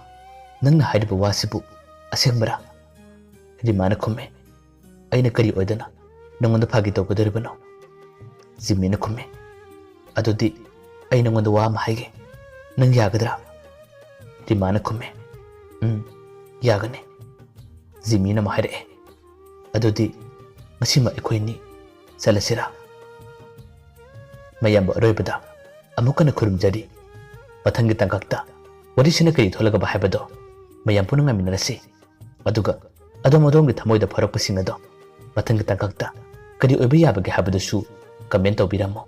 ꯅꯪꯅ ꯍꯥꯏꯔꯤꯕ ꯋꯥꯁꯤꯕꯨ ꯑꯁꯦꯡꯕꯔꯥ?" ꯔꯤꯃꯥꯅ ꯈꯨꯝꯃꯦ, "ꯑꯩꯅ ꯀꯔꯤ ꯑꯣꯏꯗꯅ ꯅꯪꯉꯣꯟꯗ ꯐꯥꯒꯤ ꯇꯧꯒꯗꯧꯔꯤꯕꯅꯣ?" ꯖꯤꯃꯤꯅ ꯈꯨꯝꯃꯦ, "ꯑꯗꯨꯗꯤ ꯑꯩ ꯅꯪꯉꯣꯟꯗ ꯋꯥ ꯑꯃ ꯍꯥꯏꯒꯦ, ꯅꯪ ꯌꯥꯒꯗ꯭ꯔꯥ?" ꯔꯤꯃꯥꯅ ꯈꯨꯝꯃꯦ, "ꯎꯝ, ꯌꯥꯒꯅꯤ꯫" ꯖꯤꯃꯤꯅ ꯑꯃꯨꯛ ꯍꯥꯏꯔꯛꯑꯦ, "ꯑꯗꯨꯗꯤ ꯉꯁꯤꯃꯛ ꯑꯩꯈꯣꯏꯅꯤ ꯆꯠꯂꯁꯤꯔꯥ?" ꯃꯌꯥꯝꯕꯨ ꯑꯔꯣꯏꯕꯗ ꯑꯃꯨꯛ ꯍꯟꯅ ꯈꯨꯔꯨꯝꯖꯔꯤ꯫ ꯃꯊꯪꯒꯤ ꯇꯥꯡꯀꯛꯇ ꯋꯥꯔꯤꯁꯤꯅ ꯀꯔꯤ ꯊꯣꯛꯂꯒꯕ ꯍꯥꯏꯕꯗꯣ ꯃꯌꯥꯝ ꯄꯨꯟꯅ ꯉꯥꯏꯃꯤꯟꯅꯔꯁꯤ꯫ ꯑꯗꯨꯒ ꯑꯗꯣꯝ ꯑꯗꯣꯝꯒꯤ ꯊꯃꯣꯏꯗ ꯐꯥꯎꯔꯛꯄꯁꯤꯡ ꯑꯗꯣ ꯃꯊꯪꯒꯤ ꯇꯥꯡꯀꯛꯇ ꯀꯔꯤ ꯑꯣꯏꯕ ꯌꯥꯕꯒꯦ ꯍꯥꯏꯕꯗꯨꯁꯨ comment ꯇꯧꯕꯤꯔꯝꯃꯨ꯫